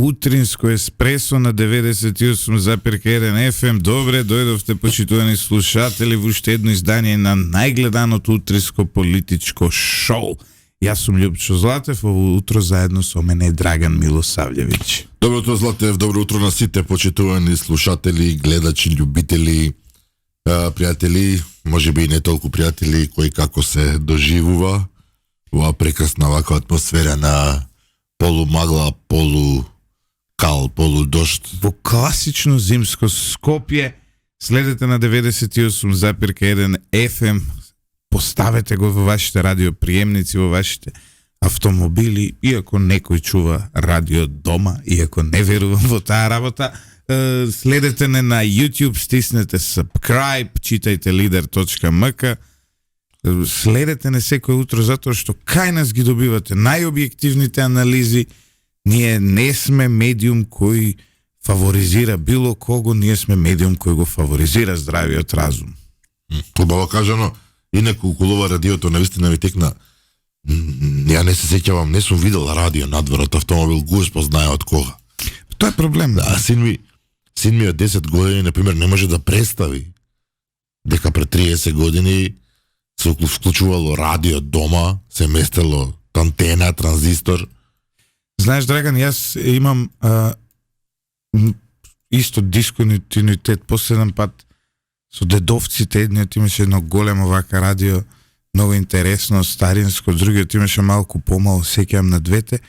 Утринско еспресо на 98,1 FM. Добре дојдовте, почитувани слушатели, во уште едно издание на најгледаното утринско политичко шоу. Јас сум Љупчо Златев, ово утро заедно со мене е Драган Милосављевиќ. Добро утро, Златев, добро утро на сите почитувани слушатели, гледачи, љубители, пријатели, можеби и не толку пријатели, кои како се доживува ова прекрасна вака атмосфера на полумагла, полукал, полудошт. Во класично зимско Скопје следете на 98,1 FM. Поставете го во вашите радиоприемници, во вашите автомобили, иако некој чува радио дома, иако не верувам во таа работа. Следете не на YouTube, стиснете subscribe, читајте lider.mk. Следете не секој утро, затоа што кај нас ги добивате најобјективните анализи. Ние не сме медиум кој фаворизира било кого, ние сме медиум кој го фаворизира здравиот разум. Убаво кажано, инаку околу радиото навистина ми текна. Ја не се сеќавам, не сум видел радио надвор од автомобил, Господ знае од кога. Тоа е проблем. Да, син ми од 10 години, например, не може да представи дека пред 30 години се вклучувало радио дома, се местело антена, транзистор. Знаеш, Драган, јас имам исто дисконтинуитет. Последен пат со дедовците, едниот имаше едно големо вака радио, много интересно, старинско, другиот имаше малку помало, сеќавам на двете,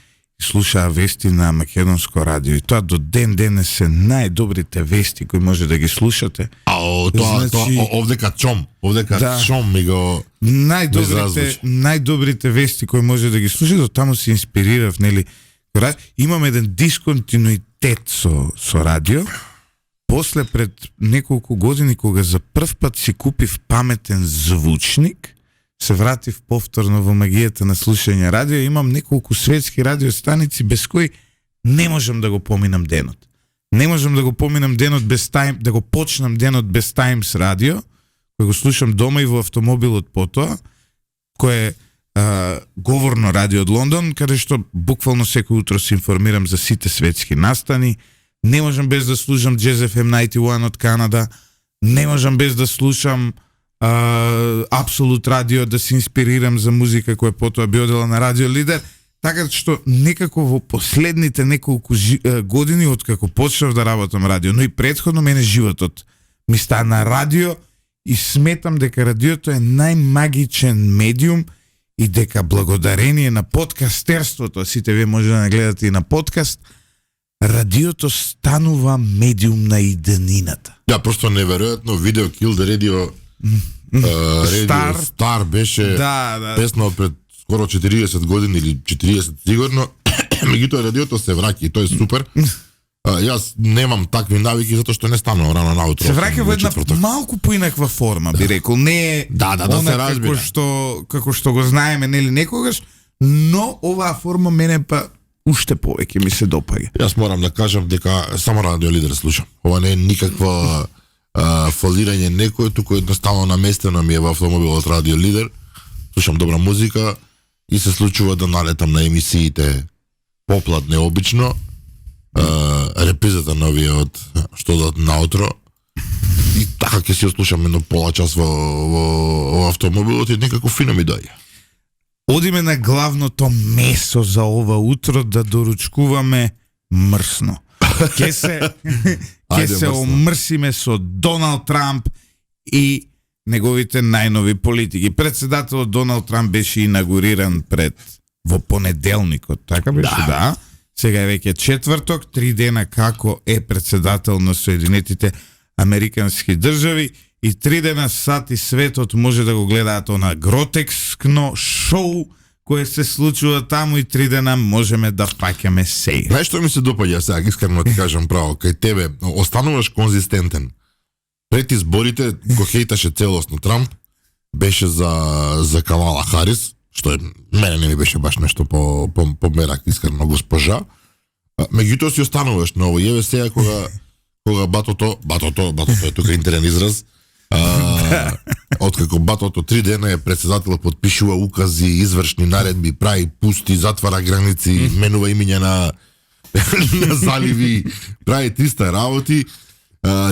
и слушаа вести на македонско радио. И тоа до ден денес се најдобрите вести кои може да ги слушате. Овдека чом ми го најдобрите вести кои може да ги слушате, таму се инспирирав, нели? Имам еден дисконтинуитет со радио. После пред неколку години, кога за прв пат си купив паметен звучник, се вратив повторно во магијата на слушање радио. Имам неколку светски радиостаници без кои не можам да го поминам денот. Не можам да го поминам денот без Тайм, да го почнам денот без Таймс радио, кој го слушам дома и во автомобилот потоа, кој е говорно радио од Лондон, каде што буквално секој утро се информирам за сите светски настани. Не можам без да слушам Jazz FM 91 од Канада. Не можам без да слушам Абсолют радио, да се инспирирам за музика која потоа би одела на Радио Лидер. Така што некако во последните неколку години, откако почнав да работам радио, но и претходно мене животот ми стана радио и сметам дека радиото е најмагичен медиум и дека благодарение на подкастерството, сите вие може да не гледате и на подкаст, радиото станува медиум на иденината. Да, просто неверојатно, видео Kill the Radio, Стар беше песна пред скоро 40 години или 40 сигурно. Меѓутоа радиото се враќа и тоа е супер. Јас немам такви навики затоа што не станувам рано наутро. Се враќа во една малку поинаква форма, би рекол. Не е да се разбира. Како што го знаеме, нели некогаш, но оваа форма мене па уште повеќе ми се допаѓа. Јас морам да кажам дека само Радио Лидер слушам. Ова не е никаква фалирање некој, туку едноставно наместено ми е во автомобилот Радио Лидер. Слушам добра музика и се случува да налетам на емисиите поплат необично. Репризата на овие од што дадат наутро. И така ќе си слушам едно пола час во автомобилот и некако фино ми доаѓа. Одиме на главното месо за ова утро, да доручкуваме мрсно. Ке се омрсиме со Доналд Трамп и неговите најнови политики. Председателот Доналд Трамп беше инаугуриран во понеделникот, така беше, да. Сега е веќе четврток, 3 дена како е председател на Соединетите Американски држави и 3 дена сати светот може да го гледаат на гротескно шоу кое се случува таму и 3 дена можеме да паќаме сега. Знаеш што ми се допаѓа сега, искрено ти кажам право, кај тебе остануваш конзистентен. Пред изборите го хейташе целосно Трамп, беше за Камала Харис, што мене не ми беше баш нешто по мерак, искрено госпожа. Меѓутоа си остануваш на ово. Еве сега кога батото е тука интерен израз, откако батото 3 дена е председател, подпишува укази, извршни наредби, прави пусти, затвара граници, менува имиња на заливи, прави 300 работи,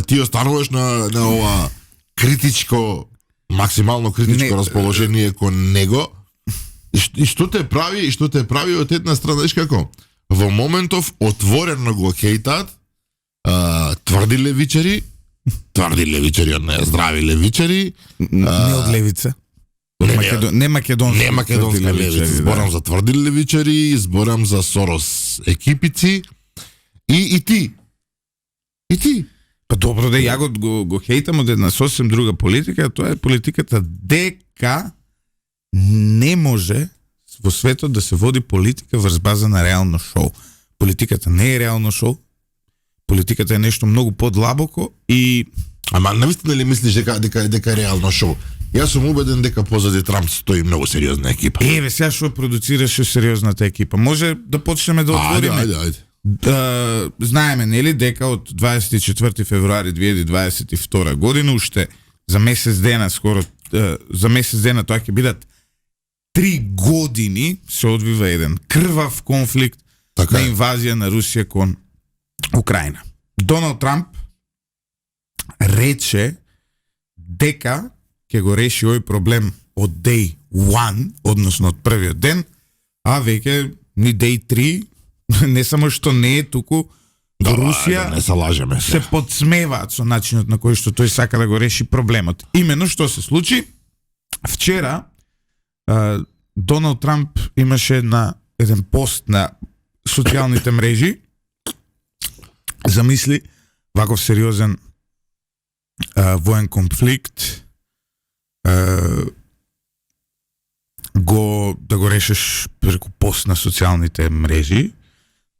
ти остануваш на ова критичко, максимално критичко расположение кон него. И што те прави од една страна, знаеш како? Во моментов отворено го хейтат, тврди левичари, не здрави левичари, не од левица. Не македонска левица. Зборам за тврди левичари, зборам за Сорос екипици и ти. Па добро да ја го хейтам од една сосем друга политика, тоа е политиката дека не може во светот да се води политика врз база на реално шоу. Политиката не е реално шоу. Политиката е нешто многу подлабоко и ама навистина ли мислиш дека е реално шоу? Јас сум убеден дека позади Трамп стои многу сериозна екипа. Еве сега што продуцираше сериозната екипа. Може да почнеме да отвориме. Ајде. Знаеме, нели, дека од 24 февруари 2022 година уште за месец дена тоа ќе бидат 3 години се одвива еден крвав конфликт на инвазија на Русија кон Украина. Доналд Трамп рече дека ќе го реши овој проблем од day 1, односно од првиот ден, а веќе ни day 3 не само што не е туку во Русија не се лажеме се подсмеваат со начинот на кој што тој сака да го реши проблемот. Имено што се случи вчера, Доналд Трамп имаше еден пост на социјалните мрежи, замисли ваков сериозен воен конфликт да го решиш преку пост на социјалните мрежи.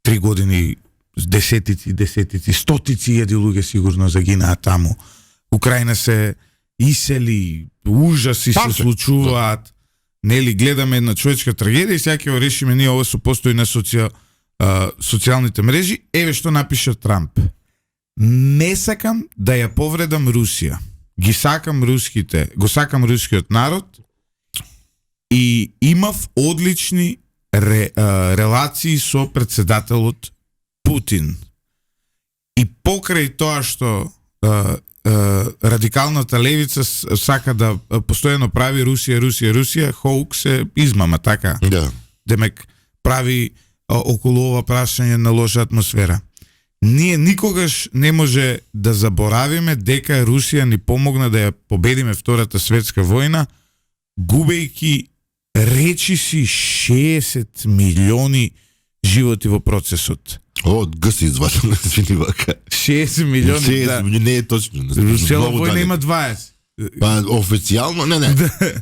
3 години десетици, стотици еди луѓе сигурно загинаа таму. Украина се исели, ужаси се случуваат. Нели, гледаме една човечка трагедија и сега ќе го решиме ние ова со постои на социјалните мрежи. Еве што напиша Трамп. Не сакам да ја повредам Русија. Го сакам рускиот народ и имав одлични релации со председателот Путин. И покрај тоа што радикалната левица сака да постојано прави Русија, хоук се измама, така. Да. Демек прави околу ова прашање на лоша атмосфера. Ние никогаш не може да заборавиме дека Русија ни помогна да ја победиме Втората светска војна, губејќи речиси 60 милиони животи во процесот. Гъси извадено, извини вака. 60 милиони, 60 да. Не е точно. Русела војна има 20. Па официјално, не.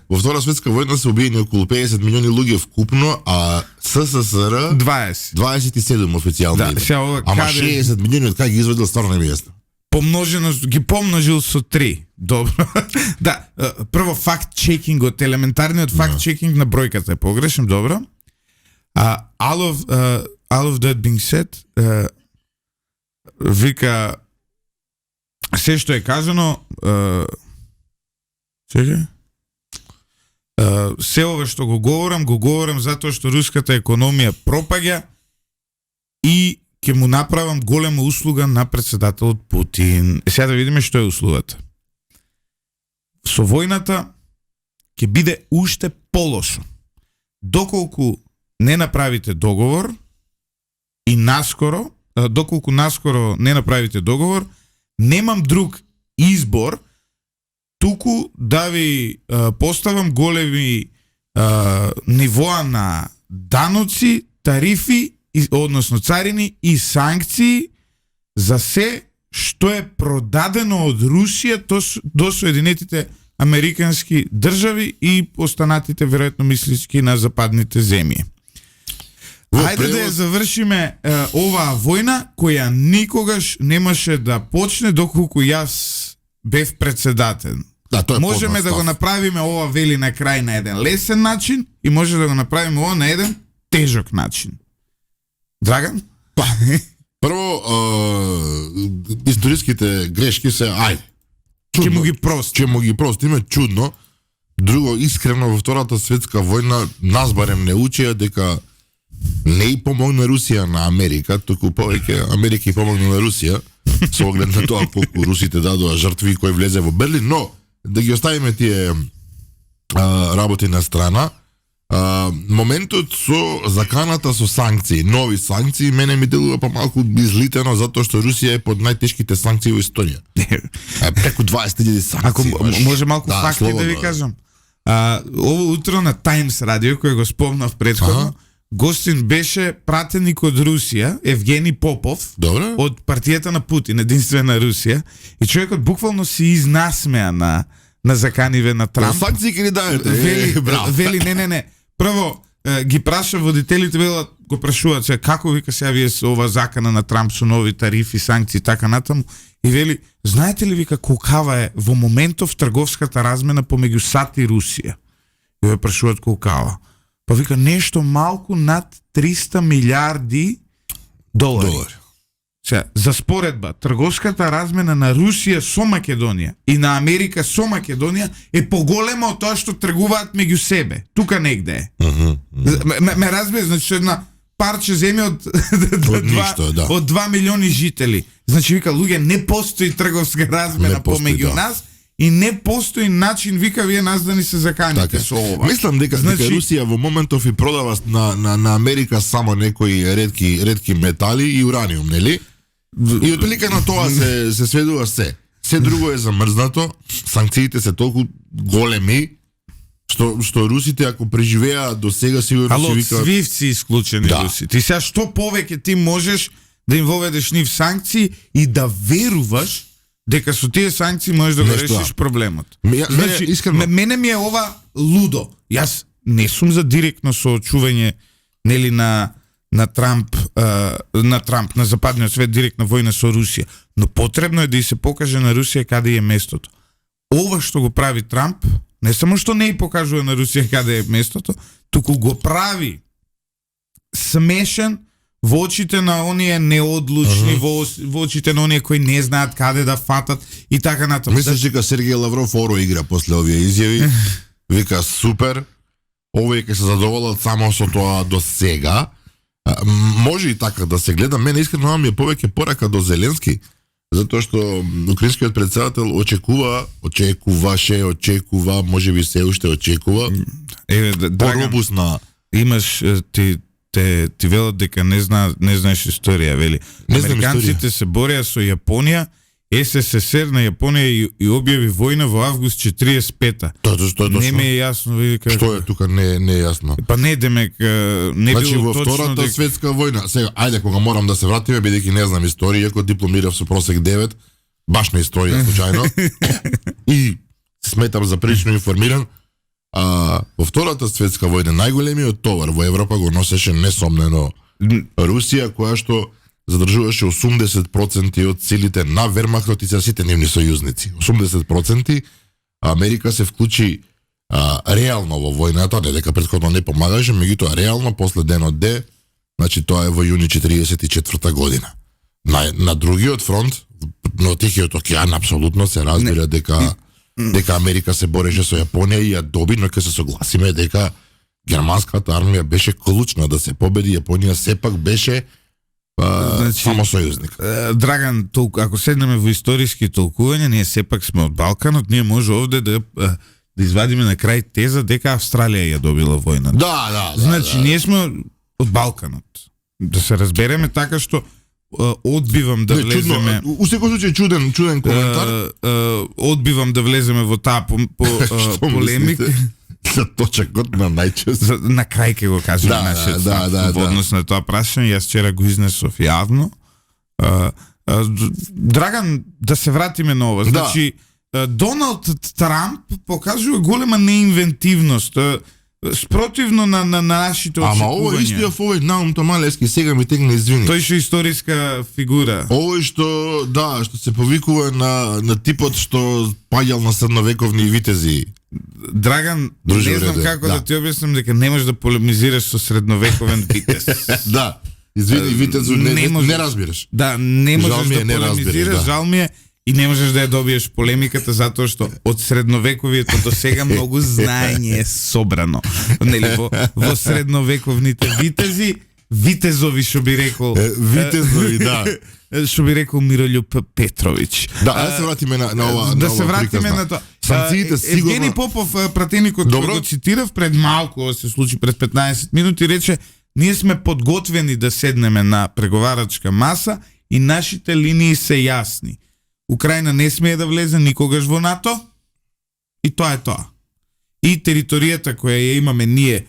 Во Втора светска војна се убиени околу 50 милиони луѓе вкупно, а СССР 27 официјално. Да, сега ова ама каде 60 милиони од кај ги извадил стварно не ми јасно. Помножено, ги помножил со 3. Добро. Да, прво факт-чекингот, елементарниот факт-чекинг на бројката е погрешен, добро. All of that being said, вика се што е кажано, се ова што го говорам затоа што руската економија пропаѓа и ќе му направам голема услуга на председателот Путин. Сега да видиме што е услугата. Со војната ќе биде уште полошо. Доколку не направите договор и доколку наскоро не направите договор, немам друг избор туку да ви поставам големи нивоа на даноци, тарифи, односно царини и санкции за се што е продадено од Русија до Соединетите Американски држави и останатите веројатно мислички на западните земји. Хајде да ја завршиме оваа војна која никогаш немаше да почне доколку јас бев председател. Да, можеме да го направиме ова вели на крај на еден лесен начин и може да го направиме ова на еден тежок начин. Драган? Прво, историските грешки се, ајде. Ќе му ги простиме, чудно. Друго, искрено, во Втората светска војна нас барем не учија дека не и помогна Русија на Америка, туку повеќе Америка и помогна на Русија, со оглед на тоа колку русите дадоа жртви кој влезе во Берлин, но да ги оставиме тие работи на страна. Моментот со заканата со санкции, нови санкции, мене ми делува помалку излитено затоа што Русија е под најтешките санкции во историја. Преку 20.000 санкции. Ако може малку факти да ви кажам. Ово утро на Times радио, кој го спомнав претходно, гостин беше пратеник од Русија, Евгени Попов, добре, од партијата на Путин, единствена Русија, и човекот буквално се изнасмеа на заканиве на Трамп. Санкции ки ни дајате? Вели, не. Прво, ги праша водителите, го прашуваат се, како вика сега вие со ова закана на Трамп со нови тарифи, санкции, така натаму, и вели, знаете ли вика колкава е во моментов трговската размена помеѓу САД и Русија? И ве прашуваат колкава. Па вика нешто малку над 300 милиарди долари. Сега, за споредба, трговската размена на Русија со Македонија и на Америка со Македонија е поголема од тоа што тргуваат меѓу себе. Тука негде е. Ме разбира, значи една парче земја од 2 милиони жители. Значи вика луѓе не постои трговска размена помеѓу нас и не постои начин вика вие нас да ни се заканите со ова. Мислам дека Русија во моментов и продава на Америка само некои ретки метали и ураниум, нели? И отприлика на тоа се сведува се. Се друго е замрзнато, санкциите се толку големи што русите ако преживеат до сега сигурно ќе викаат SWIFT си исклучени русите. И сега што повеќе ти можеш да им воведеш нив санкции и да веруваш дека со тие санкции можеш да го решиш проблемот. Мене ми е ова лудо. Јас не сум за директно соочување нели на Трамп, на западниот свет директна војна со Русија, но потребно е да и се покаже на Русија каде е местото. Ова што го прави Трамп, не само што не и покажува на Русија каде е местото, туку го прави смешен во очите на оние неодлучни, во очите на оние кои не знаат каде да фатат и така натаму. Мислиш дека Сергеј Лавров оро игра после овие изјави? Вика супер, овие ќе се задоволат само со тоа до сега. Може и така да се гледа. Мене искрено ми е повеќе порака до Зеленски, затоа што украинскиот председател очекува, можеби се уште очекува. По-робусна. Имаш ти велат дека не знаеш историја, вели. Американците се бореа со Јапонија, СССР на Јапонија и објави војна во август 45-та. Не ми е јасно, види како. Што е тука не е јасно. Па не демек не значи, било во точно Втората светска војна. Сега ајде кога морам да се вратиме бидејќи не знам историја, иако дипломирав со просек 9, баш на историја случајно. И сметам за прилично информиран. Во Втората светска војна најголемиот товар во Европа го носеше несомнено Русија, која што задржуваше 80% од силите на Вермахтот и сите нивни сојузници. 80%. Америка се вклучи реално во војната, не дека претходно не помагаше, меѓутоа реално после денот Д, значи тоа е во јуни 44 година. На другиот фронт, на Тихиот океан, апсолутно се разбира дека Америка се бореше со Јапонија и ја доби, но ќе се согласиме дека германската армија беше клучна да се победи, Јапонија сепак беше само сојузник. Драган, ако седнеме во историски толкувања, ние сепак сме од Балканот, ние може овде да извадиме на крај теза дека Австралија ја добила војна. Да. Значи, ние сме од Балканот. Да се разбереме така што одбивам да влеземе. У секој случај чуден коментар. Одбивам да влеземе во таа полемика. За точакот на најчест. На крај ќе го кажем нашиот во однос на тоа прашање. Јас вчера го изнесов јавно. Драган, да се вратиме на ова. Значи, Доналд Трамп покажува голема неинвентивност. Спротивно на нашите очекувања. Ама ово истиот овој Наум Томалевски сега ми тегна извини. Тој што историска фигура. Овој што се повикува на типот што паѓал на средновековни витези. Драган, не знам како да ти објаснам дека не можеш да полемизираш со средновековен витез. Да. Извини, витезу не разбираш. Да, не можеш да полемизираш, жал ми е. и не можеш да ја добиеш полемиката затоа што од средновековието до сега многу знаење е собрано. Нели во средновековните витезови што би рекол Витезови, да. Што би рекол Мирољуб Петрович. Да, се вратиме на ова. Да се вратиме на тоа. Санкциите сигурно. Евгени Попов, пратеникот кој го цитирав пред малку, се случи пред 15 минути, рече: ние сме подготвени да седнеме на преговарачка маса и нашите линии се јасни. Украина не смее да влезе никогаш во НАТО и тоа е тоа. И територијата која ја имаме ние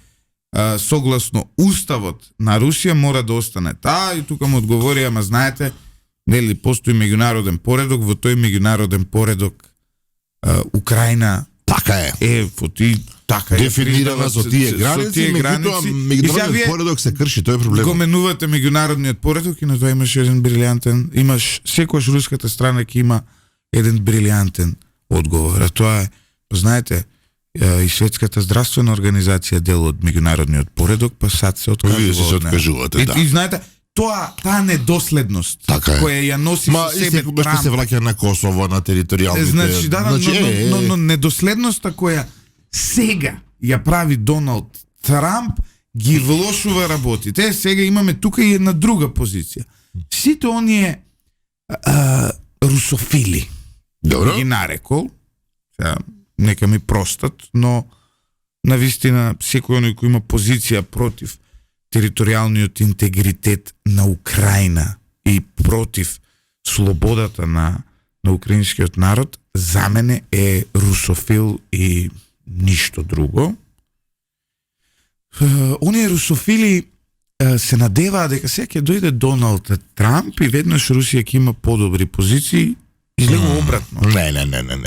согласно уставот на Русија мора да остане таа. И тука му одговори: ама знаете, нели постои меѓународен поредок, во тој меѓународен поредок Украина така е. Така е дефинирана со тие граници, меѓутоа меѓународниот поредок се крши, тоа е проблем. Го менувате меѓународниот поредок и на тоа имаш еден брилјантен, секојаш руската страна ќе има еден брилјантен одговор. А тоа е, знаете, и Светската здравствена организација дел од меѓународниот поредок, па сад се откажувате. И знаете, таа недоследност која ја носи со себе Трамп, се враќа на Косово, на територијалните. Но недоследноста која сега ја прави Доналд Трамп ги влошува работите. Сега имаме тука и една друга позиција. Сите оние русофили, ги нарекол, нека ми простат, но навистина секој оној кој има позиција против територијалниот интегритет на Украина и против слободата на украинскиот народ, за мене е русофил и ништо друго. Оние русофили се надеваа дека сега ќе дојде Доналд Трамп и веднаш Русија ќе има подобри позиции. Излегува обратно. Не.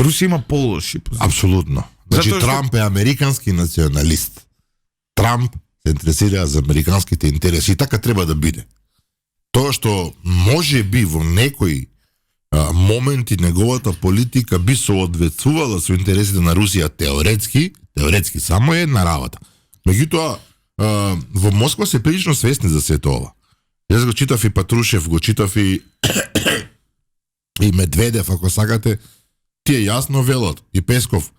Русија има полоши позиции. Апсолутно. Значи Трамп е американски националист. Трамп се интересира за американските интереси и така треба да биде. Тоа што може би во некои моменти неговата политика би соодветствувала со интересите на Русија теоретски само е една работа. Меѓутоа во Москва се прилично свесни за сето ова. Јас го читав и Патрушев, го читав и Медведев, ако сакате, тие јасно велат, и Песков: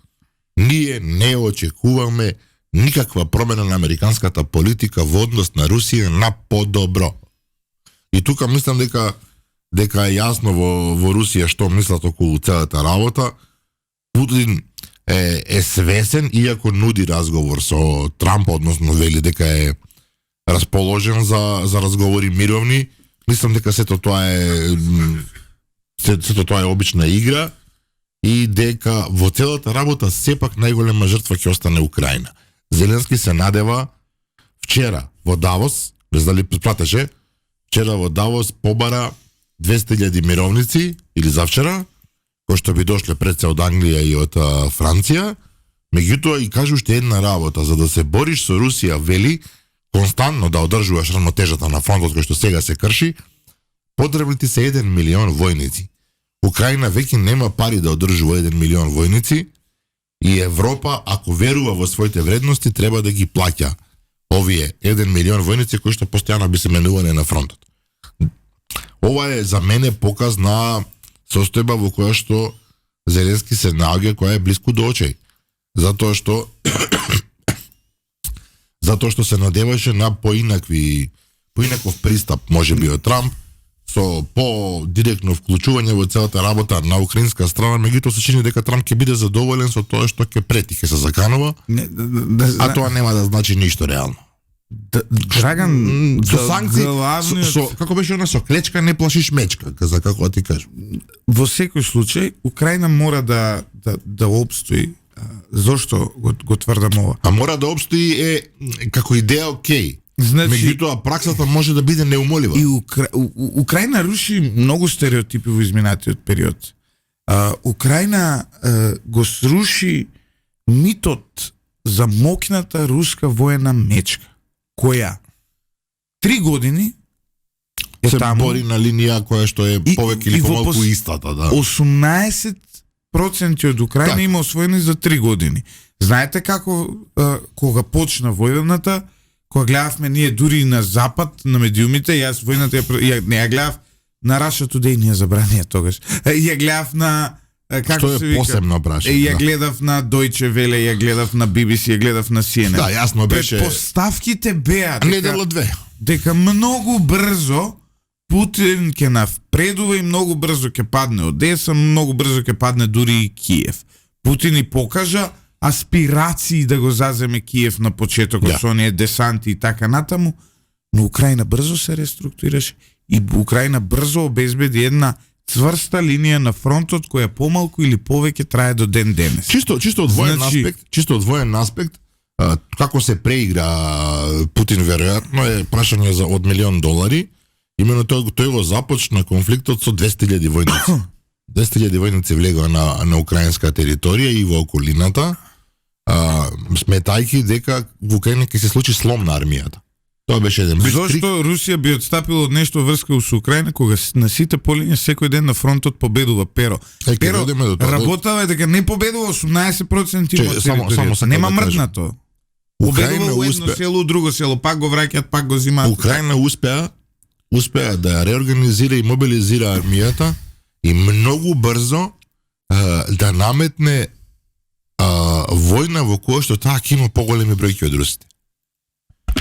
ние не очекуваме никаква промена на американската политика во однос на Русија на подобро. И тука мислам дека е јасно во Русија што мислат околу целата работа. Путин е свесен, иако нуди разговор со Трамп, односно вели дека е расположен за разговори мировни. Мислам дека сето тоа е обична игра и дека во целата работа сепак најголема жртва ќе остане Украина. Зеленски се надева вчера во Давос, без дали пратеше, вчера во Давос побара 200.000 мировници, или завчера, кои што би дошле пред се од Англија и од Франција. Меѓутоа и кажу уште една работа: за да се бориш со Русија, вели, константно да одржуваш рамнотежата на фронтот кој што сега се крши, потребни ти се 1 милион војници. Украина веќе нема пари да одржува 1 милион војници и Европа, ако верува во своите вредности, треба да ги плаќа овие 1 милион војници кои што постојано би се менувале на фронтот. Ова е за мене показ на состојба во која што Зеленски се наоѓа, која е близко до очеј. Затоа што се надеваше на поинаков пристап, може би од Трамп, со по-директно вклучување во целата работа на украинска страна, меѓутоа се чини дека Трамп ќе биде задоволен со тоа што ќе прети, ќе се заканува, а тоа нема да значи ништо реално. Драган, со санкции, како беше она, со клечка не плашиш мечка, за како ти кажам. Во секој случај, Украина мора да обстои. Зошто го тврдам ова? А мора да обстои е како идеја окей. Значи, меѓутоа праксата може да биде неумолива. И Украина руши многу стереотипи во изминатиот период. Украина го сруши митот за мокната руска воена мечка, која 3 години се таму, бори на линија која што е повеќе или помалку истата, да. 18% од Украина так има освоени за 3 години. Знаете како кога почна војната, кога гледавме ние дури на запад на медиумите, јас војната не ја гледав на Russia Today не ја забранија тогаш. Ја гледав на како Што се е вика? посебно прашање. Ја гледав на Deutsche Welle, ја гледав на BBC, ја гледав на CNN. Да, јасно беше. Предпоставките беа Недело две. дека многу брзо Путин ќе напредува и многу брзо ќе падне Одеса, многу брзо ќе падне дури и Киев. Путин и покажа аспирации да го заземе Киев на почетокот со оние десанти и така натаму, но Украина брзо се реструктурираше и Украина брзо обезбеди една цврста линија на фронтот која помалку или повеќе трае до ден денес. Чисто од воен аспект, како се преигра Путин веројатно е прашање за од $1,000,000. Именно тој го започна конфликтот со 200,000 војници. 200,000 војници влегоа на украинска територија и во околината, сметајќи дека во Украина ќе се случи слом на армијата. Тоа беше еден блицкриг. Зошто Русија би отстапила од нешто врска со Украина кога на сите полиња секој ден на фронтот победува Перо. Перо работава дека не победува 18% од територијата. Нема мрднато. Победува у едно село, у друго село, пак го враќаат, пак го зимаат. Украина успеа да реорганизира и мобилизира армијата и многу брзо да наметне војна во која што таа ќе има поголеми бројки од русите.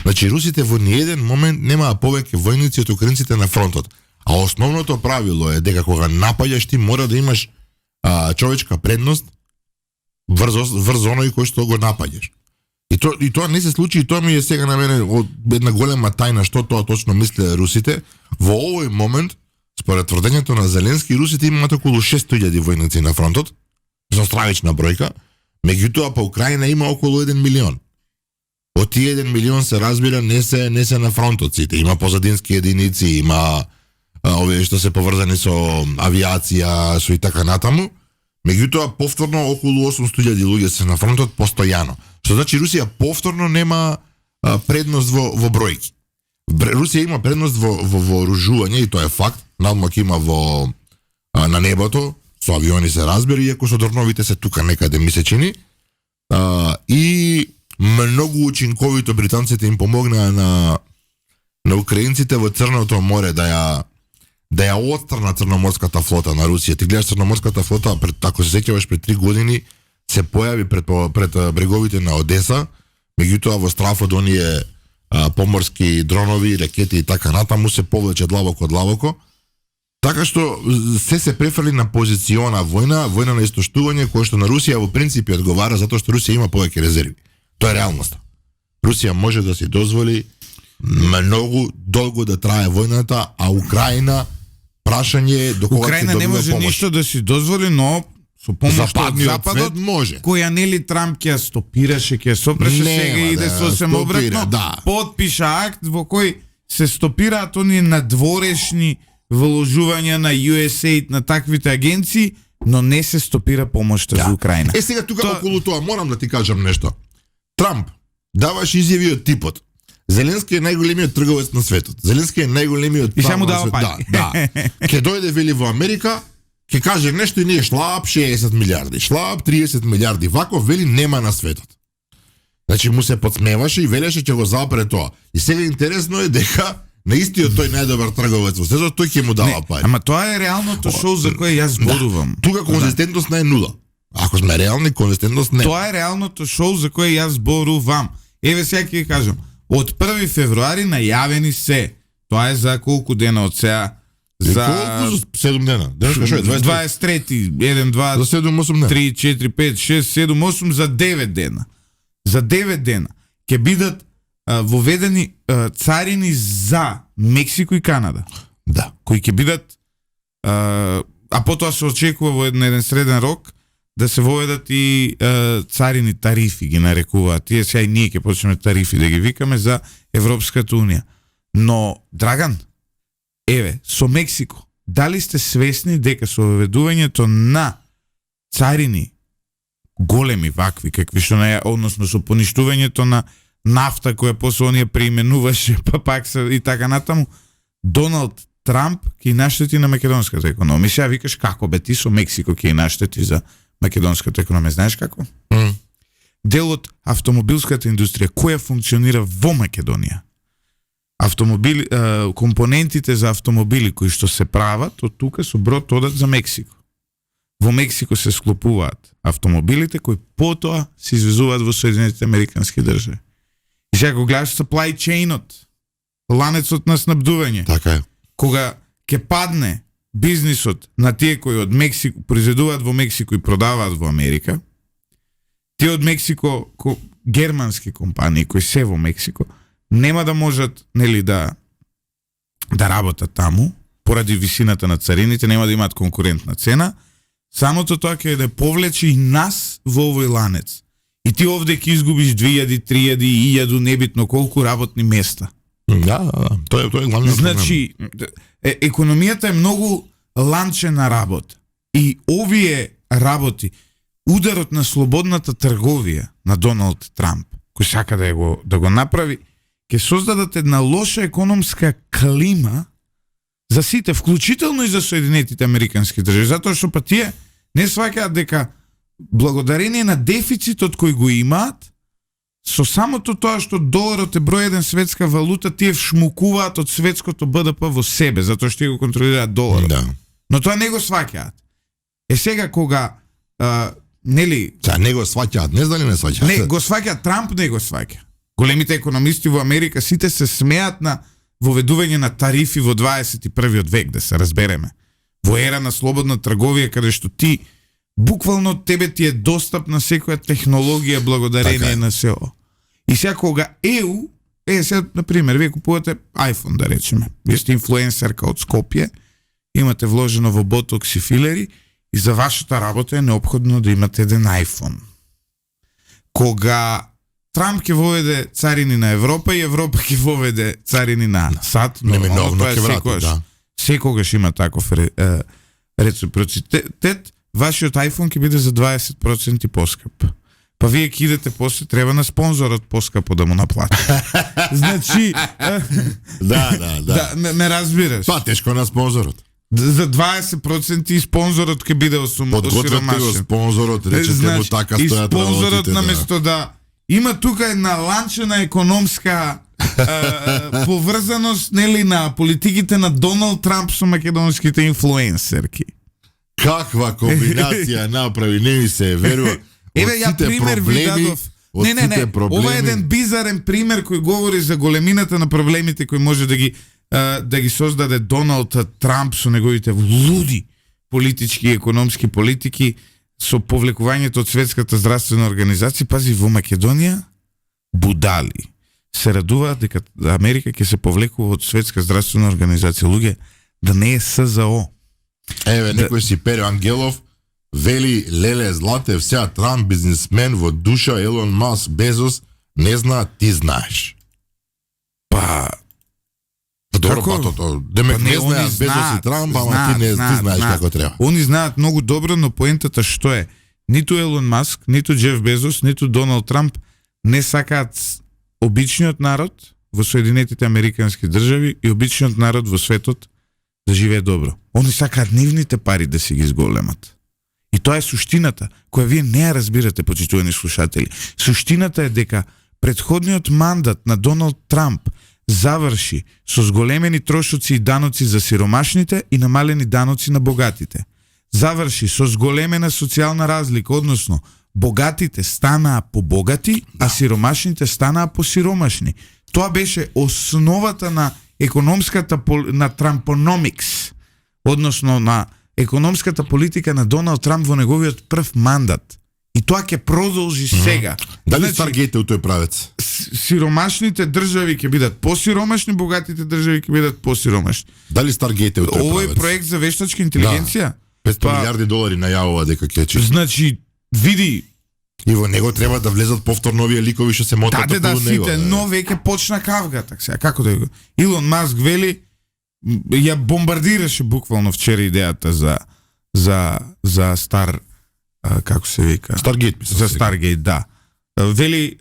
Значи, русите во ниеден момент немаа повеќе војници од украинците на фронтот. А основното правило е дека кога напаѓаш ти мора да имаш човечка предност врз оној кој што го напаѓаш. И тоа не се случи, и тоа ми е сега на мене една голема тајна што тоа точно мисле русите. Во овој момент, според тврдењето на Зеленски, русите имаат околу 600,000 војници на фронтот, со стравична бројка, меѓутоа по Украина има околу 1 милион. Од тие 1 милион се разбира не се на фронтот сите, има позадински единици, има овие што се поврзани со авиација, со и така натаму. Меѓутоа повторно околу 800,000 луѓе се на фронтот постојано. Што значи Русија повторно нема предност во бројки. Русија има предност во вооружување и тоа е факт. Надмок има на небото, со авиони се разбира, иако со дрновите се тука некаде ми се чини. И многу учинковито британците им помогнаа на украинците во Црното море да ја отстрана црноморската флота на Русија. Ти гледаш црноморската флота, ако се сеќаваш пред 3 години, се појави пред бреговите на Одеса, меѓутоа во страф од оние поморски дронови, ракети и така натаму се повлече длабоко. Така што се префрли на позициона војна на истоштување, која што на Русија во принципи одговара затоа што Русија има повеќе резерви. Тоа е реалноста. Русија може да си дозволи многу долго да трае војната, а Украина прашање до кога Украина не може ништо да си дозволи, но со помош од Западот може. Која нели Трамп ќе стопираше, ќе сопреше, сега иде сосем обратно. Да. Подпиша акт во кој се стопираат оние надворешни вложувања на USAID, на таквите агенции, но не се стопира помошта за Украина. Сега тука околу тоа морам да ти кажам нешто. Трамп даваш изјави од типот: Зеленски е најголемиот трговец на светот. Зеленски е најголемиот и само дава пари. Да. Ке дојде вели во Америка, ке каже нешто и ние шлап 60 милиарди, шлап 30 милиарди. Вако вели нема на светот. Значи му се подсмеваше и велеше ќе го запре тоа. И сега интересно е дека на истиот тој најдобар трговец во светот, тој ќе му дава пари. Ама тоа е реалното шоу за кое јас зборувам. Тука конзистентност не е нула. Ако сме реални, конзистентност не. Тоа е реалното шоу за кое јас зборувам. Еве сега ќе кажам. Од 1 февруари најавени се. Тоа е за колку дена од сега? За 7 дена. 23, 1, 2, за 7-8 дена. 3, 4, 5, 6, 7, 8 за 9 дена. За 9 дена ќе бидат воведени царини за Мексико и Канада. Да. Кои ќе бидат а потоа се очекува во еден среден рок да се воведат и царини тарифи ги нарекуваат. Тие сега и ние ќе почнеме тарифи да ги викаме за Европската унија. Но Драган, еве, со Мексико, дали сте свесни дека со воведувањето на царини големи вакви, какви што односно со поништувањето на нафта која после оние преименуваше па пак и така натаму, Доналд Трамп ќе наштети на македонската економија. Сега викаш како бе ти со Мексико ќе наштети за македонската економија, знаеш како? Дел од автомобилската индустрија која функционира во Македонија автомобили, компонентите за автомобили кои што се прават од тука со брод одат за Мексико. Во Мексико се склопуваат автомобилите кои потоа се извезуваат во Соединетите Американски држави. И сега го гледаш supply chain-от, ланецот на снабдување. Така е. Кога ќе падне бизнисот на тие кои од Мексико произведуваат во Мексико и продаваат во Америка, тие од Мексико, германски компании кои се во Мексико, нема да можат, нели, да работат таму, поради висината на царините, нема да имаат конкурентна цена. Самото тоа ќе да повлече и нас во овој ланец. И ти овде ќе изгубиш 2000, 3000, 1000, небитно колку работни места. Да. Тоа е главниот проблем. Значи, економијата е многу ланчена работа. И овие работи, ударот на слободната трговија на Доналд Трамп, кој сака да го направи, ќе создадат една лоша економска клима за сите, вклучително и за Соединетите Американски држави, затоа што па тие не сваќаат дека благодарение на дефицитот кој го имаат, со самото тоа што доларот е број 1 светска валута, тие вшмукуваат од светското БДП во себе, затоа што го контролираат доларот. Да. Но тоа не го сваќаат. Сега кога нели не го сваќаат, не знам ли не сваќаат. Не, го сваќа, Трамп не го сваќа. Големите економисти во Америка сите се смеат на воведување на тарифи во 21. век, да се разбереме. Во ера на слободна трговија, каде што ти буквално тебе ти е достапна секоја технологија благодарение на СЕО. И сега кога ЕУ, сега, например, вие купувате iPhone, да речеме. Вие сте инфлуенсерка од Скопје, имате вложено во ботокс и филери и за вашата работа е неопходно да имате еден iPhone. Кога Трамп ќе воведе царини на Европа и Европа ќе воведе царини на САД, неминовно ќе врати, да. Секогаш има таков реципроцитет, вашиот iPhone ќе биде за 20% поскап. Па вие ќе идете после, треба на спонзорот поскапо да му наплати. Значи... Да. Ме разбираш. Па тешко на спонзорот. За 20% и спонзорот ќе биде осиромашен. Подгответе го спонзорот, речете му така стојат работите. И спонзорот наместо да има тука една ланчена економска поврзаност, нели, на политиките на Доналд Трамп со македонските инфлуенсерки. Каква комбинација направи, не ми се верува. Еве ја пример ви дадов. Не, ова е еден бизарен пример кој говори за големината на проблемите кои може да ги создаде Доналд Трамп со неговите луди политички и економски политики, со повлекувањето од Светската здравствена организација. Пази, во Македонија будали се радуваат дека Америка ќе се повлекува од Светска здравствена организација. Луѓе, да не е СЗО. Еве, некој си Перо Ангелов вели: леле Златев, сега Трамп бизнисмен во душа, Елон Маск, Безос не знаат, ти знаеш. Добро, патото. Демек не знаат Безос и Трамп, ама ти знаеш како треба. Они знаат многу добро, но поентата што е? Ниту Елон Маск, ниту Джеф Безос, ниту Доналд Трамп не сакаат обичниот народ во Соединетите Американски држави и обичниот народ во светот да живее добро. Они сакаат нивните пари да си ги изголемат. И тоа е суштината, која вие не ја разбирате, почитувани слушатели. Суштината е дека претходниот мандат на Доналд Трамп заврши со зголемени трошоци и даноци за сиромашните и намалени даноци на богатите. Заврши со зголемена социјална разлика, односно богатите станаа побогати, а сиромашните станаа посиромашни. Тоа беше основата на економската на Трампономикс, односно на економската политика на Доналд Трамп во неговиот прв мандат. И тоа ќе продолжи сега. Дали Старгейт у тој правец? Сиромашните држави ќе бидат посиромашни, богатите држави ќе бидат посиромашни. Дали Старгейт у тој правец? Овој проект за вештачка интелигенција? 500 милиарди долари најавува дека ќе чисти. Значи, види, и во него треба да влезат повторно овие ликови што се мотат околу него. Сите, но веќе почна кавгата. Сега како да го? Илон Маск вели, ја бомбардираше буквално вчера идејата за стар, како се вика? Старгейт. За Старгейт, да. Вели,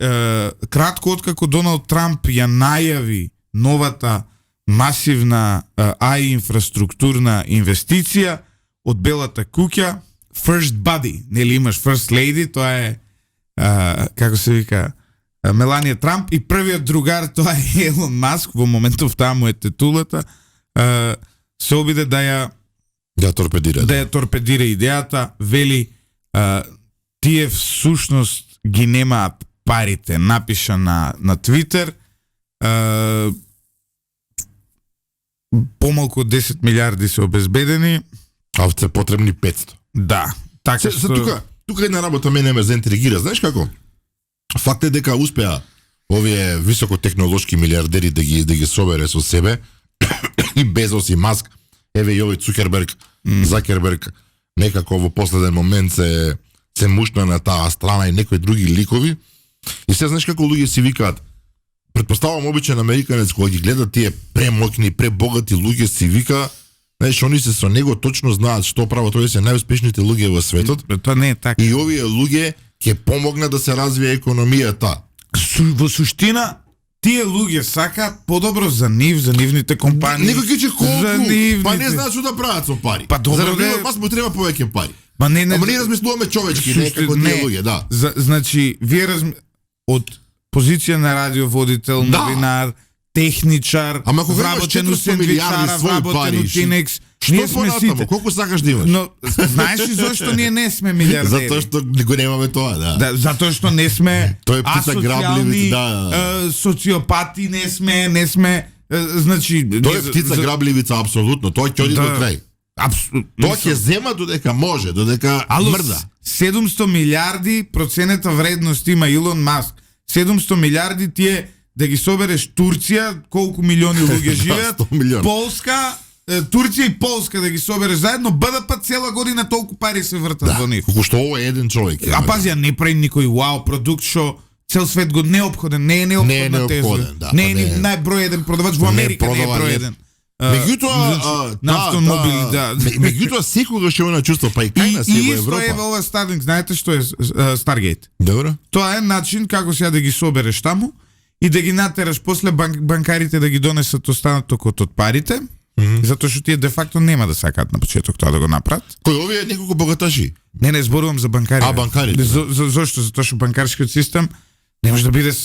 кратко откако Доналд Трамп ја најави новата масивна AI инфраструктурна инвестиција од Белата куќа, First Buddy, нели имаш First Lady, тоа е како се вика, Меланија Трамп и првиот другар, тоа е Елон Маск, во моментов таа му е титулата, се обиде да ја торпедира идејата, вели тие всушност ги немаат парите, напиша на Твитер, помалку од 10 милиарди се обезбедени, а се потребни 500. да, така што тука една работа мене ме заинтригира, знаеш како? Факт е дека успеа овие високотехнолошки милиардери да ги собере со себе и Безос и Маск, еве и овој Цукерберг, Закерберг, некако во последен момент се мушна на таа страна и некои други ликови. И се знаеш како луѓе си викаат, предпоставам обичен американец кога ги гледа тие премоќни, пребогати луѓе си вика, знаеш, они се со него точно знаат што прават, тој се најуспешните луѓе во светот. Тоа не е така. И овие луѓе ќе помогнат да се развие економијата. Во суштина, тие луѓе сакаат подобро за нивните компании. Некој ќе че колку, за нивните... па не знаат што да прават со пари. Па добро, заради не... вас му треба повеќе пари. Ама ние размислуваме човечки, не како тие луѓе, да. Значи, вие од позиција на радиоводител, новинар, техничар, вработен у сендвичара, вработен у Тинекс. Што понатамо? Колку сакаш да имаш? Но знаеш ли зошто ние не сме милиардери? Затоа што го немаме тоа, да. Затоа што не сме асоцијални, социопати, не сме значи тоа е птица грабливица апсолутно, тоа ќе оди до крај. Тоа ќе зема додека може, додека мрда. 700 милиарди проценета вредност има Илон Маск. 700 милиарди тие да ги собереш Турција, колку милиони луѓе живеат, Полска, Турција и Полска да ги собереш заедно, БДП цела година толку пари се вртат во нив. Колку што ово е еден човек. А пази, не прави никој вау продукт што цел свет го неопходен, не е неопходна теза. Не е најброј еден продавач во Америка, не е број еден. Меѓутоа, на автомобили, да. Меѓутоа секогаш ќе она чувство, па и кај нас е во Европа. И исто е ова Starlink, знаете што е Stargate? Добро. Тоа е начин како сега да ги собереш таму и да ги натераш после банкарите да ги донесат останатокот од парите, затоа што тие де факто нема да сакаат на почеток тоа да го направат. Кој овие неколку богаташи? Не зборувам за банкарите. А банкарите. Зошто? Затоа што банкарскиот систем не може да биде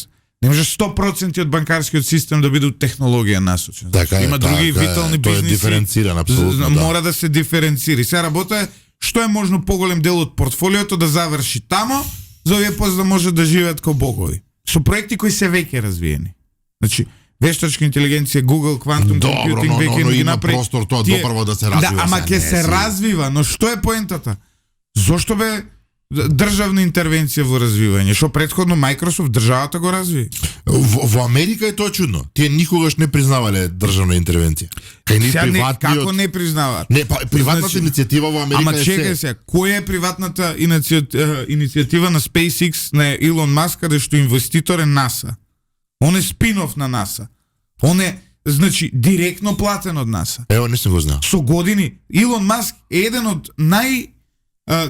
100% од банкарскиот систем да биде од технологија насочен. Така има други витални бизниси. Тоа е диференциран апсолутно, да. Мора да се диференцира. Сега работа е што е можно поголем дел од портфолиото да заврши тамо, за овие после да може да живеат како богови. Со проекти кои се веќе развиени. Значи, вештачка интелигенција, Google, Quantum Computing, веќе ги направи. Простор тоа допрво да се развива. Да, ама ќе се развива, но што е поентата? Зошто бе државна интервенција во развивање? Што претходно Microsoft државата го разви? Во Америка е тоа чудно. Тие никогаш не признавале државна интервенција. Кај ни приватниот... Како не признаваат? Не, приватната иницијатива во Америка е се. Ама чекај се, која е приватната иницијатива на SpaceX на Илон Маск, каде што инвеститор е НАСА? Он е спин-оф на НАСА. Он е, значи, директно платен од НАСА. Ево, не сум го знал. Со години. Илон Маск е еден од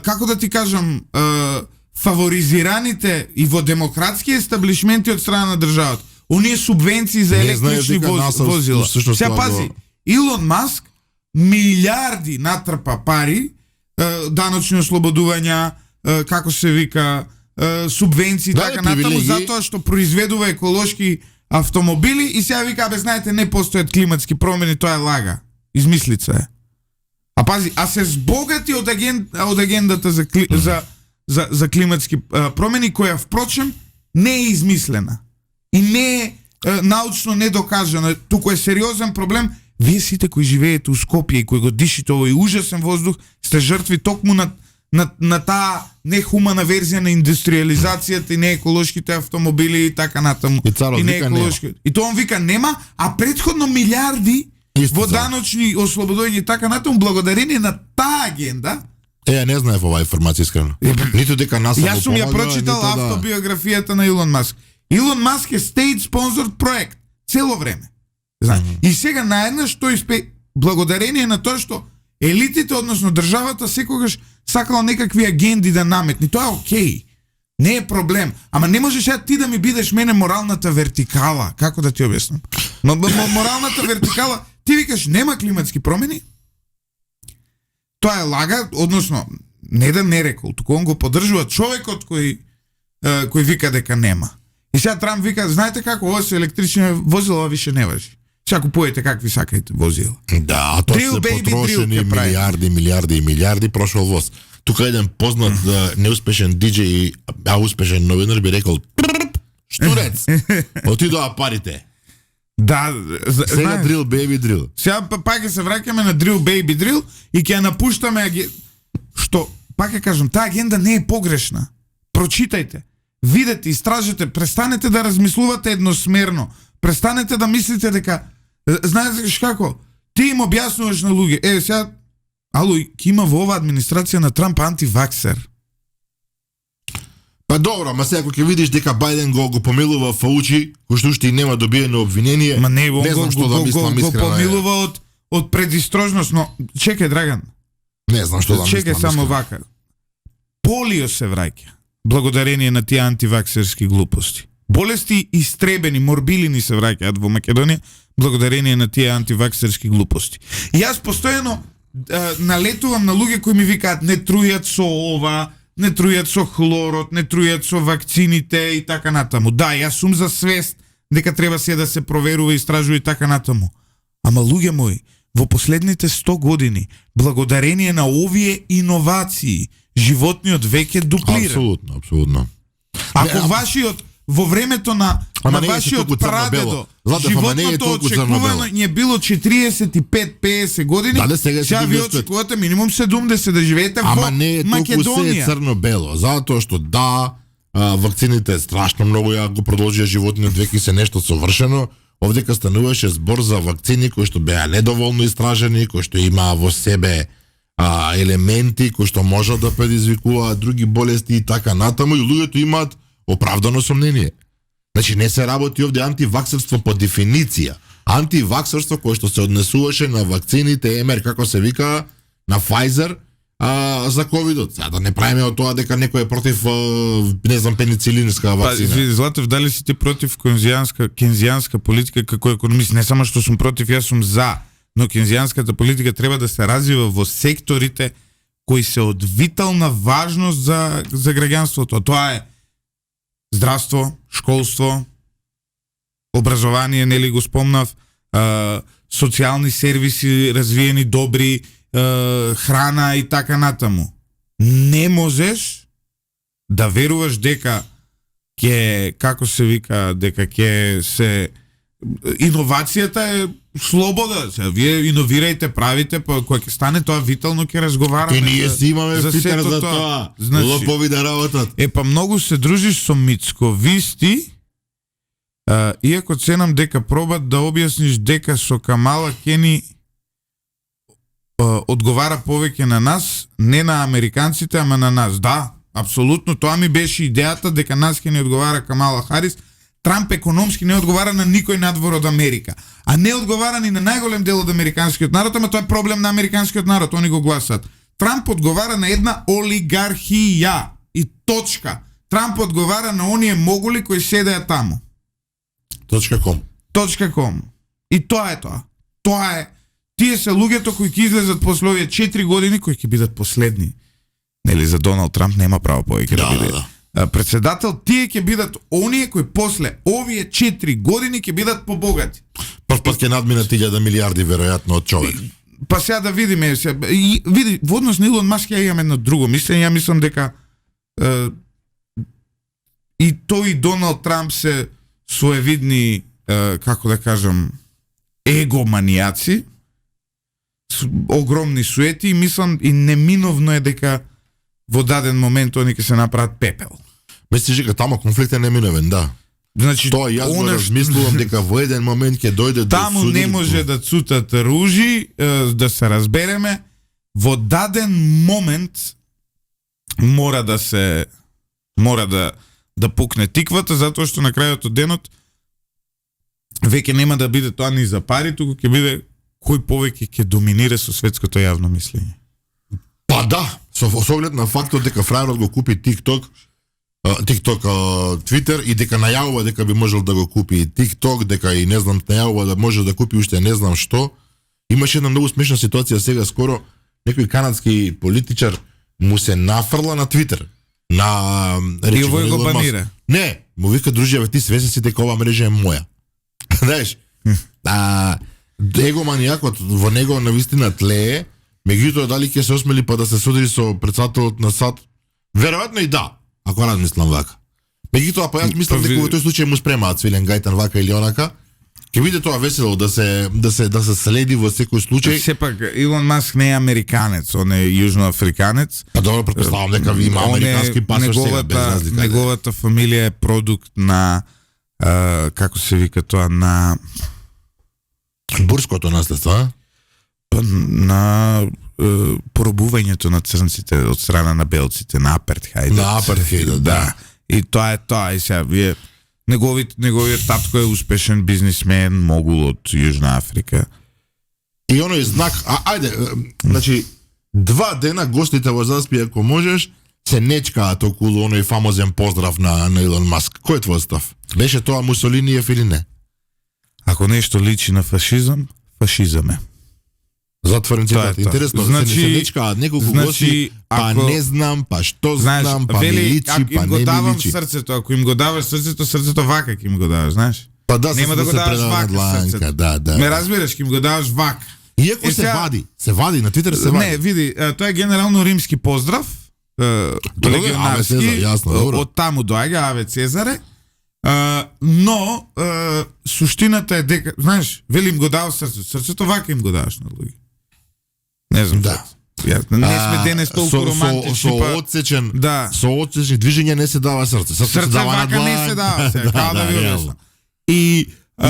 како да ти кажам, фаворизираните и во демократски естаблишменти од страна на државата. Оние субвенции за електрични возила. Сега пази, Илон Маск милиарди натрпа пари, даночни ослободувања, како се вика, субвенции, така натаму, затоа што произведува еколошки автомобили и сега вика, знаете, не постојат климатски промени, тоа е лага. Измислица е. А пази, се збогати од агендата за климатски промени, која впрочем не е измислена и не е научно недокажана, туку е сериозен проблем. Вие сите кои живеете у Скопје и кои го дишите овој ужасен воздух, сте жртви токму на таа нехумана верзија на индустриализацијата и нееколошките автомобили и така натаму. И нееколошки. И тоа он вика нема, а претходно милиарди во даночни ослободување и така натаму, благодарение на таа агенда. Не знаев оваа информација искрено. Ниту дека НАСА го помага. Јас сум ја прочитал автобиографијата на Илон Маск. Илон Маск е state sponsored проект цело време. И сега наеднаш тој благодарение на тоа што елитите, односно државата, секогаш сакала некакви агенди да наметни. Тоа е окей. Не е проблем. Ама не можеш ти да ми бидеш мене моралната вертикала. Како да ти објаснам? Моралната вертикала, ти викаш нема климатски промени? Тоа е лага, односно не да не рекол, туку он го поддржува човекот кој вика дека нема. И сега Трамп вика, знаете како, ова се електрични возила, ова више не важи. Сега купувате какви сакајте возила. Да, а тоа Drill, се baby, потрошени drill ќе прави. милиарди прошол воз. Тука еден познат неуспешен диџеј, а успешен новинар би рекол штурец, отидоа парите. Да, Сега знаеш, drill, baby, drill. сега пак ќе се враќаме на drill, baby, drill и ќе ја напуштаме што, пак ќе кажам, таа агенда не е погрешна. Прочитајте, видете, истражете, престанете да размислувате едносмерно, престанете да мислите дека, знаеш како, ти им објаснуваш на луѓе, сега, ало, ќе има во оваа администрација на Трамп антиваксер. Па добро, ма сега ако ќе видиш дека Бајден го помилува Фаучи, кој што уште и нема добиено обвинение, Ма не, он знам што да мислам го искрено. помилува од предистрожност, но чекај, Драган, Не знам што да мислам. чекај само искрено. вака. Полио се враќа, благодарение на тие антиваксерски глупости. Болести истребени, морбилини се враќаат во Македонија, благодарение на тие антиваксерски глупости. И јас постојано налетувам на луѓе кои ми викаат не трујат со ова, не трујат со хлорот, не трујат со вакцините и така натаму. Да, јас сум за свест дека треба се да се проверува, истражува и така натаму. Ама луѓе мои, во последните 100 години, благодарение на овие иновации, животниот век е дуплира. Апсолутно. Ако вашиот во времето на не е вашиот толку црно-бело. прадедо, Златев, ама не е животното толку очекувано црно-бело. ни е било 45-50 години, Да, сега е сега ви 70. очекувате минимум 70 да живеете Ама во не е толку се Македонија. црно-бело, затоа што да, вакцините страшно многу ја го продолжија животниот век и се нешто совршено. Овдека стануваше збор за вакцини кои што беа недоволно истражени, кои што имаа во себе елементи кои што можат да предизвикуваат други болести и така натаму, и луѓето имаат оправдано сомнение. Значи не се работи овде антиваксерство по дефиниција. Антиваксерство кое што се однесуваше на вакцините МР, како се вика, на Pfizer, за ковидот. Сега да не правиме од тоа дека некој е против не знам пеницилинска вакцина. Златев, дали си ти против кейнзијанска политика како економист? Не само што сум против, јас сум за, но кейнзијанската политика треба да се развива во секторите кои се од витална важност за граѓанството. Тоа е здравство, школство, образование, нели го спомнав, социјални сервиси развиени добри, храна и така натаму. Не можеш да веруваш дека ќе, како се вика, дека ќе се иновацијата е слобода. Вие иновирајте, правите, па кога ќе стане тоа витално ќе разговараме. И ние си имаме Питер сето за тоа. Значи, Лопови да работат. па многу се дружиш со мицковисти, иако ценам дека пробат да објасниш дека со Камала Кени одговара повеќе на нас, не на американците, ама на нас. Да, апсолутно, тоа ми беше идејата дека нас ќе ни одговара Камала Харис. Трамп економски не одговара на никој надвор од Америка. А не одговара ни на најголем дел од американскиот народ, ама тоа е проблем на американскиот народ, они го гласат. Трамп одговара на една олигархија и точка. Трамп одговара на оние могули кои седеа таму. .com. И тоа е тоа. Тоа е. Тие се луѓето кои ќе излезат после овие 4 години, кои ќе бидат последни. Нели за Доналд Трамп нема право повеќе да биде. Председател, тие ќе бидат оние кои после овие 4 години ќе бидат побогати. Прв пат ќе надминат 1000 милиарди веројатно од човек. Па сега да видиме, види, во однос на Илон Маск ја имам едно друго мислење, ја мислам дека и тој и Доналд Трамп се своевидни, како да кажам, егоманијаци, огромни суети, и мислам и неминовно е дека во даден момент они ќе се направат пепел. Мислиш дека таму конфликт е неминовен, да. Значи, Тоа јас го размислувам дека во еден момент ќе дојде до таму не може да цутат ружи, да се разбереме, во даден момент мора да пукне тиквата, затоа што на крајот од денот веќе нема да биде тоа ни за пари, туку ќе биде кој повеќе ќе доминира со светското јавно мислење. Па да, со оглед на фактот дека фраерот го купи TikTok, Twitter, и дека најавува дека би можел да го купи TikTok, дека и не знам најавува да може да купи уште не знам што. Имаше една многу смешна ситуација сега скоро, некој канадски политичар му се нафрла на Twitter на И овој го банира. Не, му вика дружи, ти свесен си дека ова мрежа е моја. Знаеш? Егоманијакот во него навистина тлее, меѓутоа дали ќе се осмели па да се судри со председателот на САД? Веројатно и да, ако размислам вака. Меѓутоа па јас мислам дека во тој случај му спремаат свилен гајтан вака или онака. Ќе биде тоа весело да се следи во секој случај. Сепак Илон Маск не е американец, он е јужноафриканец. Па добро, претпоставам дека ви има американски пасош сега без разлика. Неговата фамилија е продукт на како се вика тоа, на бурското наследство, на пробувањето на црнците од страна на белците, на апартхајдот. На апартхајдот, да. И тоа е тоа, и сега вие неговиот татко е успешен бизнисмен, могул од Јужна Африка. И оној знак, ајде, значи 2 дена гостите во Заспи, ако можеш, се нечкаат околу оној фамозен поздрав на Илон Маск. Кој е твој став? Беше тоа Мусолиниев или не? Ако нешто личи на фашизам, фашизам е. Затворен цитат. Интересно, значи, се нечкаат неколку гости, па не знам, па што знам, па ми личи, па не ми личи. Срцето, ако им го даваш срцето вака ќе им го даваш, знаеш? Па да, нема да го даваш вака срцето. Да. Ме разбираш, ќе им го даваш вак. Иако се вади, на Твитер се вади. Не, види, тоа е генерално римски поздрав, легионарски, од таму доаѓа Аве Цезаре, но суштината е дека, знаеш, вели им го даваш срцето вака им го даваш на луѓе. Не знам. Да. Не сме денес толку романтични. Со отсечен движење не се дава срце. Срце вака не се дава, како да ви обяснам. И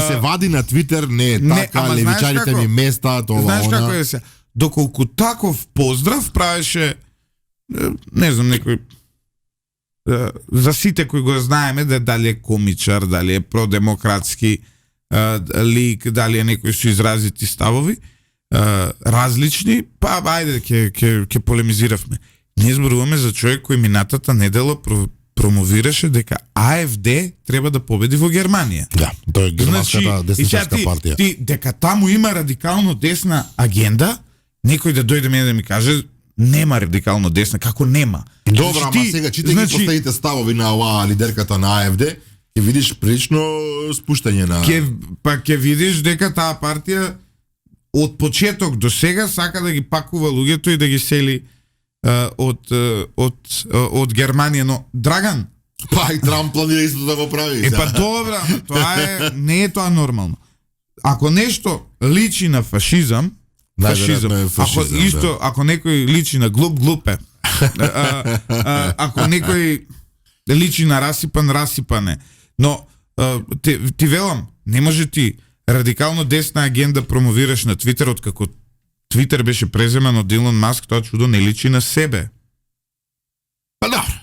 се вади на Твитер, не е така, левичарите ми места, тоа. Знаеш како е се? Доколку таков поздрав правеше, не знам, некој за сите кои го знаеме, дали е комичар, дали е продемократски лик, дали е некој со изразити ставови, различни, па ајде ќе полемизиравме. Ние зборуваме за човек кој минатата недела промовираше дека АФД треба да победи во Германија. Да, тоа е германската десничарска партија. Ти дека таму има радикално десна агенда, некој да дојде мене да ми каже нема радикално десна, како нема. Добро, ама сега читајќи последните ставови на оваа лидерката на АФД, ќе видиш прилично спуштање на ќе видиш дека таа партија од почеток до сега сака да ги пакува луѓето и да ги сели од Германија, но Драган, па и Трамп планира исто да го прави. Па добра, тоа не е тоа нормално. Ако нешто личи на фашизам, ако некој личи на глупе, ако некој личи на расипане, но ти велам, не може ти радикално десна агенда промовираш на Твитер, откако Твитер беше преземан од Илон Маск, тоа чудо не личи на себе. Па добро,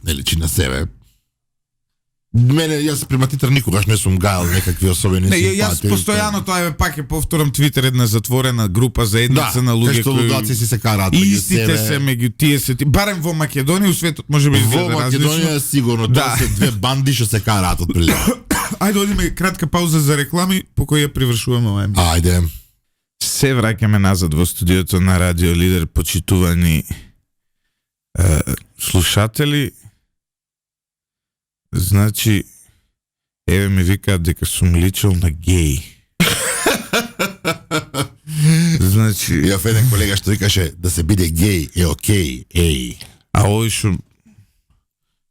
не личи на себе. Мене, јас према Твитер никогаш не сум гајал некакви особени симпатии. Јас постојано тоа пак повторам, Твитер една затворена група заедница на луѓе кои лудаци си се караат меѓу себе. Истите се меѓу тие се, барем во Македонија, светот можеби изгледа различно. Во Македонија сигурно тоа се две банди што се караат отприлика. Ајде одиме кратка пауза за реклами, по која привршуваме оваа емисија. Ајде. Се враќаме назад во студиото на Радио Лидер, почитувани слушатели. Значи, еве ми викаат дека сум личил на геј. Значи, ја еден колега што викаше да се биде геј е окей, еј. А овој што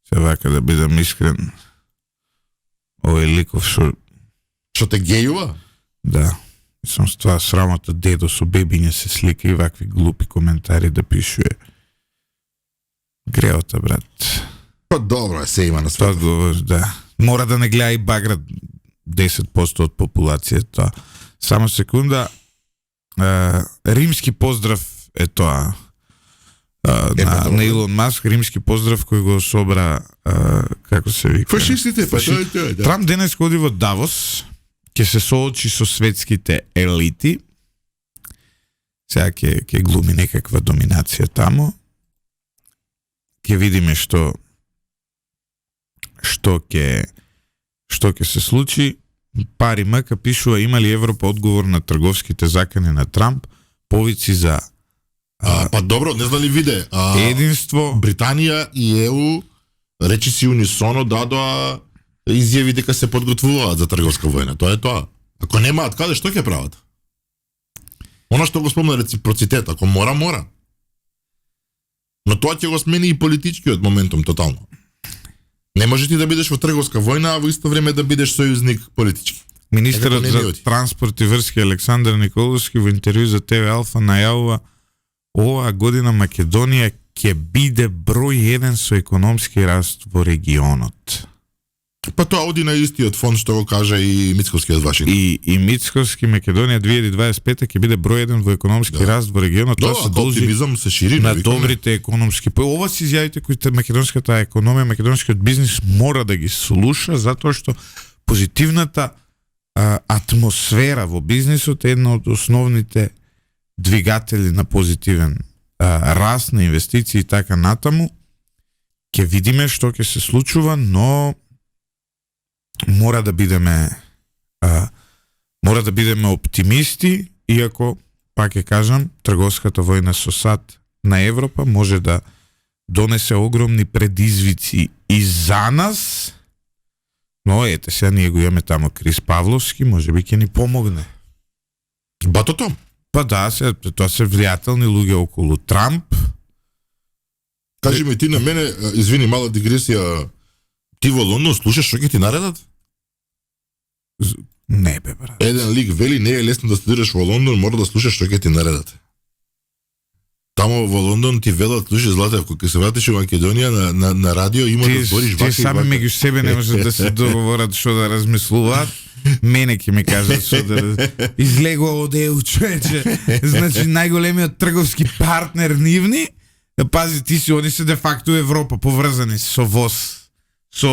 се вака да бидам искрен, овој ликов што те гејува? Да. Сум с тоа срамота дедо со бебиња се слика и вакви глупи коментари да пишуе. Греота, брат. Па добро е, се има на света. Да. Мора да не гледа и баграт 10% од популацијата. Само секунда. Римски поздрав е тоа. На Илон Маск, римски поздрав кој го собра, како се вика? Фашистите, па тоа. Трамп денес ходи во Давос, ќе се соочи со светските елити. Сега ќе глуми некаква доминација таму. Ќе видиме што ќе се случи. Пари МК пишува има ли Европа одговор на трговските закани на Трамп, повици за Па добро, не знам ли виде. единство. Британија и ЕУ речиси унисоно дадоа изјави дека се подготвуваат за трговска војна. Тоа е тоа. Ако немаат каде, што ќе прават? Она што го спомна реципроцитет, ако мора, мора. Но тоа ќе го смени и политичкиот моментум тотално. Не може ти да бидеш во трговска војна, а во исто време да бидеш сојузник политички. Министерот не за оди. транспорт и врски Александар Николовски во интервју за ТВ Алфа најавува оваа година Македонија ќе биде број 1 со економски раст во регионот. Па тоа оди на истиот фонд што го кажа и Мицковскиот Вашингтон. И Мицковски Македонија 2025 ќе биде број 1 во економски раст во регионот. Тоа се должи оптимизам се шири на викаме. добрите економски. Ова се изјавите кои македонската економија, македонскиот бизнис мора да ги слуша, затоа што позитивната атмосфера во бизнисот е една од основните двигатели на позитивен раст на инвестиции и така натаму. Ќе видиме што ќе се случува, но мора да бидеме оптимисти, иако, пак ќе кажам, трговската војна со САД на Европа може да донесе огромни предизвици и за нас, но ете сега ние го имаме тамо Крис Павловски, може би ќе ни помогне. Батото? Па да, тоа се влијателни луѓе околу Трамп. Кажи ми ти на мене, извини, мала дигресија, ти во Лондон слушаш што ќе ти наредат? Не бе, брат. Еден лик вели, не е лесно да студираш во Лондон, мора да слушаш што ќе ти наредат. Тамо во Лондон ти велат, слушай, Злате, кога се вратиш во Македонија на радио, има да збориш вака и Ти сами вака. меѓу себе не можат да се договорат што да размислуваат. Мене ќе ми кажат што да излегува од ЕУ, човече. Значи најголемиот трговски партнер нивни, пази, ти си, они се де факто Европа, поврзани со ВОЗ, со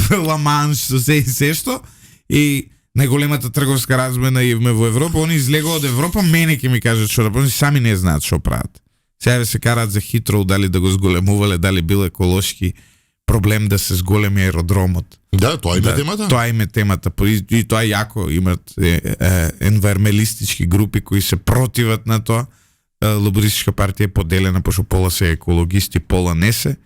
Ла-Манш, со се што, и најголемата трговска размена имаме во Европа, они излегува од Европа, мене ќе ми кажат што да, они сами не знаат што прават. Сега се караат за Хитроу, дали да го зголемувале, дали бил еколошки проблем да се зголеми аеродромот. Да, тоа име темата. Тоа име темата. И тоа е јако. Имат енвајрмелистички групи кои се противат на тоа. Лабористичка партија е поделена, пошто пола се екологисти, пола не се.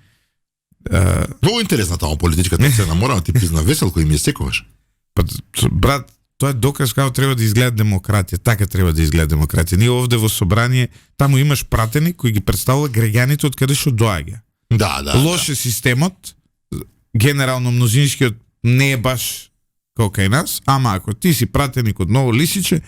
Многу интересна таа политичката сцена, морам да ти призна, веселко им е секогаш. Па, брат, тоа е доказ како треба да изгледа демократија. Така треба да изгледа демократија. Ние овде во собрание, таму имаш пратеник кој ги представува граѓаните од каде што доаѓа. Да. Лоше системот, генерално мнозинскиот не е баш како кај нас, ама ако ти си пратеник од Ново Лисиче,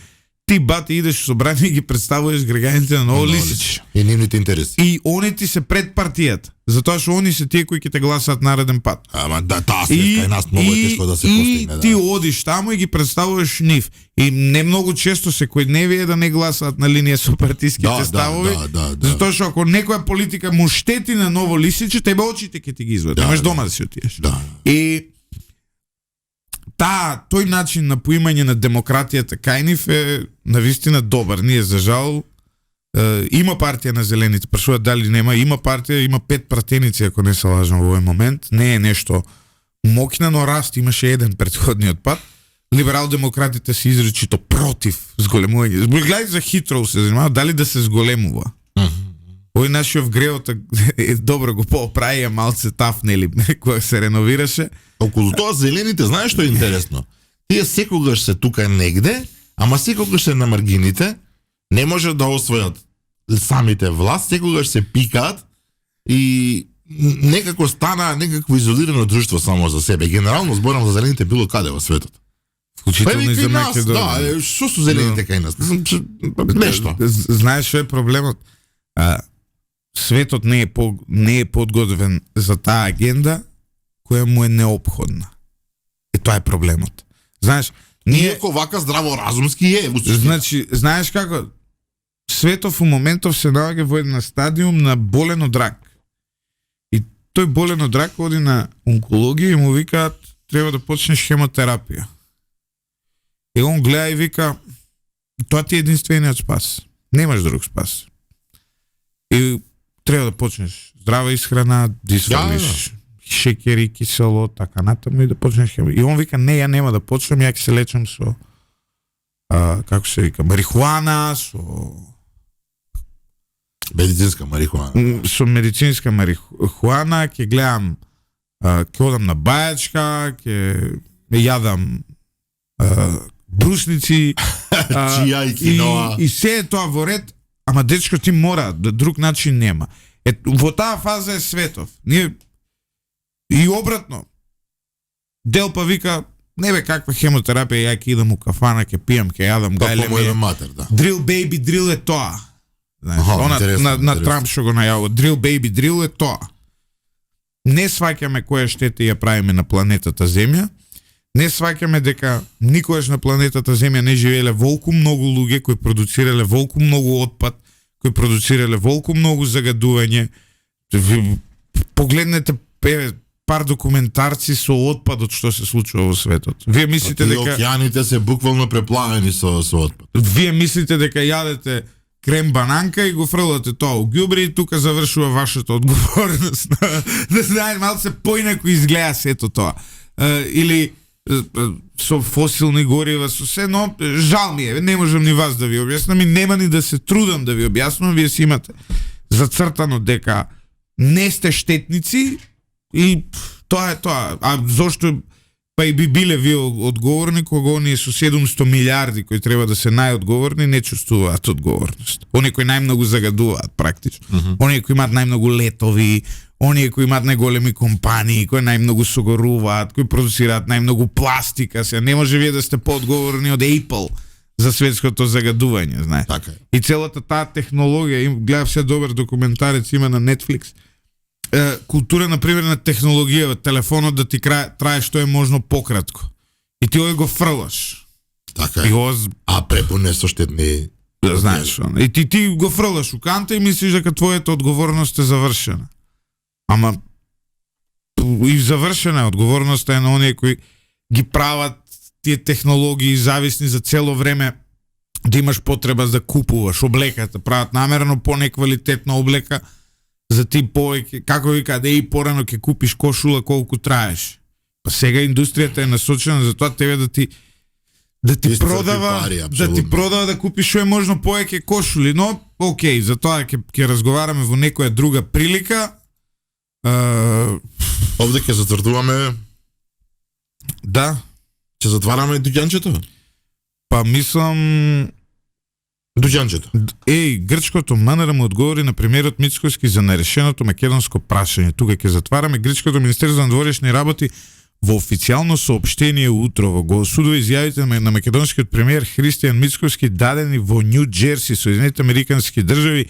ти бати идеш во собрание и ги представуваш граѓаните на Ново Лисиче. И нивните интереси. И они ти се пред партијата, затоа што они се тие кои ќе те гласаат нареден пат. Ама да, таа слика е нас многу е тешко да се постигне. И ти одиш таму и ги представуваш нив. И не многу често секој дневи е да не гласаат на линија со партиските ставови. Да. Затоа што ако некоја политика му штети на Ново Лисиче, тебе очите ќе ти ги извадат. Имаш дома да си отидеш. Да. И тој начин на поимање на демократијата кај нив е навистина добар. Ние за жал има партија на зелените, прашуваат дали нема, има партија, има 5 пратеници ако не се лажам во овој момент. Не е нешто мокна, но раст имаше еден претходниот пат. Либерал-демократите се изречито против зголемување. Гледај за Хитроу се занимава дали да се зголемува. Овој нашиот греот е добро го поправија малце таф, нели, кога се реновираше. Околу тоа зелените, знаеш што е интересно? Тие секогаш се тука негде, ама секогаш се на маргините, не може да освојат самите власт, секогаш се пикаат и некако стана некакво изолирано друштво само за себе. Генерално зборам за зелените било каде во светот. Вклучително и за Македонија. Да, што се зелените кај нас? Нешто. Знаеш што е проблемот? Светот не е подготвен за таа агенда која му е неопходна. И тоа е проблемот. Знаеш, Иако вака здраворазумски е. Значи, знаеш како? Светот во моментов се наоѓа во една стадиум на болен од рак. И тој болен од рак оди на онкологија и му викаат треба да почнеш хемотерапија. И он гледа и вика тоа ти е единствениот спас. Немаш друг спас. И треба да почнеш здрава исхрана, да свалиш шекери, кисело, така натаму и да почнеш хемотерапија. И он вика не, ја нема да почнем, ја ќе се лечам со како се вика, марихуана, со Медицинска марихуана. Со медицинска марихуана, ќе гледам, ќе одам на бајачка, ќе јадам брусници, Чија и киноа. и се е тоа во ред, ама дечко ти мора, друг начин нема. Во таа фаза е светов. Ние и обратно. Дел па вика, не бе каква хемотерапија, ја ќе идам у кафана, ќе пијам, ќе јадам гајле. Како мој матер, да. Drill baby drill е тоа. Знаеш, Аха, интересно, на интересно. Трамп што го најавува, drill baby drill е тоа. Не сваќаме која штета ја правиме на планетата Земја. Не сваќаме дека никогаш на планетата Земја не живееле волку многу луѓе кои продуцирале волку многу отпад, кои продуцирале волку многу загадување. Погледнете пар документарци со отпадот што се случува во светот. Вие мислите дека океаните се буквално преплавени со отпад. вие мислите дека јадете крем бананка и го фрлате тоа у ѓубре и тука завршува вашата одговорност. Да знаеш малце поинаку изгледа сето тоа. Или со фосилни горива, со се, но жал ми е, не можам ни вас да ви објаснам и нема ни да се трудам да ви објаснам, вие си имате зацртано дека не сте штетници и тоа е тоа. А зошто па и би биле вие одговорни кога оние со 700 милиарди кои треба да се најодговорни не чувствуваат одговорност. Оние кои најмногу загадуваат практично. Оние кои имаат најмногу летови, оние кои имаат најголеми компании, кои најмногу согоруваат, кои продуцираат најмногу пластика, се не може вие да сте поодговорни од Apple за светското загадување, знаеш. Така е. И целата таа технологија, гледав се добар документарец има на Netflix. Култура, например, на технологија, телефонот да ти трае што е можно пократко. И ти го фрлаш. Така И е. го А препуне со штетни. знаеш, и ти го фрлаш у канта и мислиш дека твојата одговорност е завршена. Ама и завршена е одговорноста е на оние кои ги прават тие технологии зависни за цело време да имаш потреба да купуваш облеката, прават намерено понеквалитетна облека за ти повеќе, како вика, да и порано ќе купиш кошула колку траеш. Па сега индустријата е насочена за тоа тебе да ти Истрпи продава, пари, да апсолутно. ти продава да купиш што е можно повеќе кошули, но окей, за тоа ќе разговараме во некоја друга прилика. Овде ќе затврдуваме, Да, ќе затвараме дуќанчето. па мислам Дуќанчето. Грчкото МНР му одговори на премиерот Мицкоски за нерешеното македонско прашање. Тука ќе затвараме. Грчкото Министерство за надворешни работи во официјално соопштение утрово го осудува изјавите на македонскиот премиер Христијан Мицкоски дадени во Нью Џерси, Соединените Американски држави,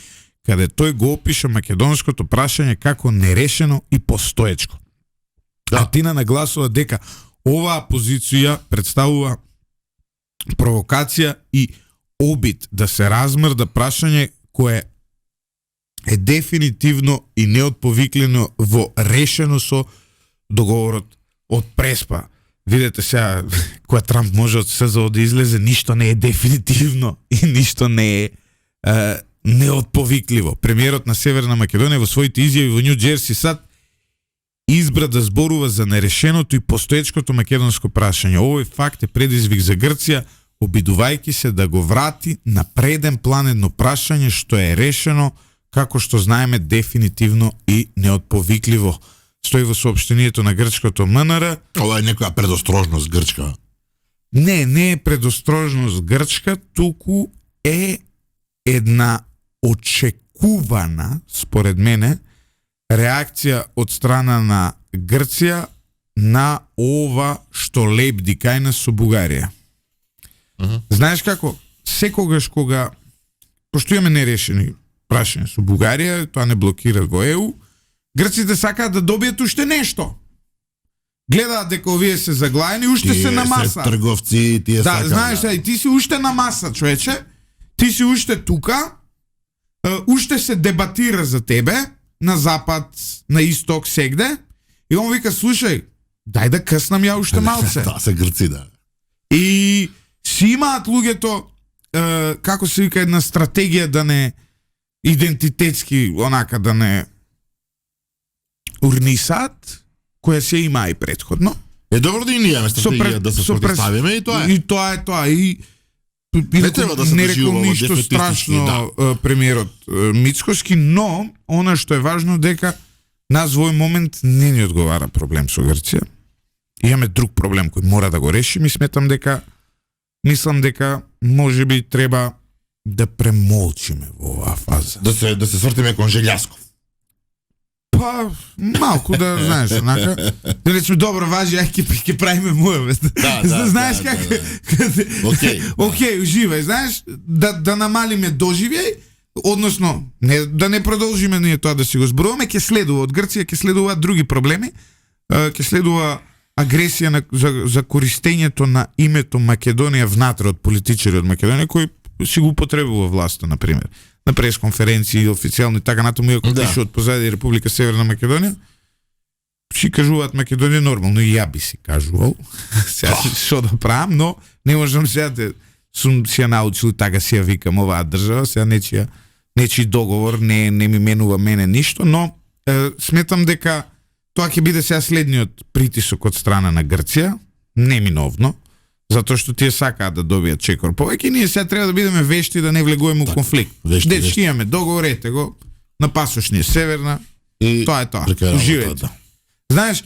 каде тој го опиша македонското прашање како нерешено и постоечко. Да. Атина нагласува дека оваа позиција представува провокација и обид да се размрда прашање кое е дефинитивно и неотповиклено во решено со договорот од Преспа. Видете сега, кога Трамп може од СЗО да излезе, ништо не е дефинитивно и ништо не е неотповикливо. Премиерот на Северна Македонија во своите изјави во Нью Џерси сад избра да зборува за нерешеното и постоечкото македонско прашање. Овој факт е предизвик за Грција, обидувајќи се да го врати на преден план едно прашање што е решено, како што знаеме, дефинитивно и неотповикливо. Стои во соопштението на грчкото МНР. Ова е некоја предострожност грчка. Не е предострожност грчка, туку е една очекувана, според мене, реакција од страна на Грција на ова што лепди кај нас со Бугарија. Знаеш како? Секогаш кога, пошто имаме нерешени прашања со Бугарија, тоа не блокира во ЕУ, грците сакаат да добијат уште нешто. Гледаат дека овие се заглаени, уште се на маса. Тие се трговци, тие Да, сакаат. знаеш, и ти си уште на маса, човече. Ти си уште тука, уште се дебатира за тебе, на запад, на исток, сегде. И он вика, слушај, дај да къснам ја уште малце. Да, се грци, да. И си имаат луѓето, како се вика, една стратегија да не идентитетски, онака, да не урнисаат, која се има и предходно. Е добро да и ние имаме стратегија да се противставиме и тоа е. И тоа е тоа. И Не треба да се не рекол доживува ништо дефетистички, страшно премиерот Мицкоски, но она што е важно дека нас во овој момент не ни одговара проблем со Грција. Имаме друг проблем кој мора да го решиме и мислам дека можеби треба да премолчиме во оваа фаза. Да се свртиме кон Желјасков. Па, малку да знаеш, онака. Да речеме, добро, важи, ќе правиме муавет. Знаеш как? Океј, уживај, знаеш, да намалиме доживеј, односно, да не продолжиме ние тоа да си го зборуваме, ќе следува од Грција, ќе следуваат други проблеми, ќе следува агресија за користењето на името Македонија внатре од политичари од Македонија кои си го употребува власта, например, на пресконференции, официјално и така натаму, иако пишуваат позади Република Северна Македонија, си кажуваат Македонија нормално, и ја би си кажувал. Сега што да правам, но не можам сега да сум си ја научил и така си ја викам оваа држава, сега нечи договор не ми менува мене ништо, но сметам дека тоа ќе биде сега следниот притисок од страна на Грција, неминовно, затоа што тие сакаат да добијат чекор повеќе, ние сега треба да бидеме вешти да не влегуваме у конфликт. Дечки имаме договор, ете го, на пасошни Северна, и тоа е тоа. Уживајте. Знаеш,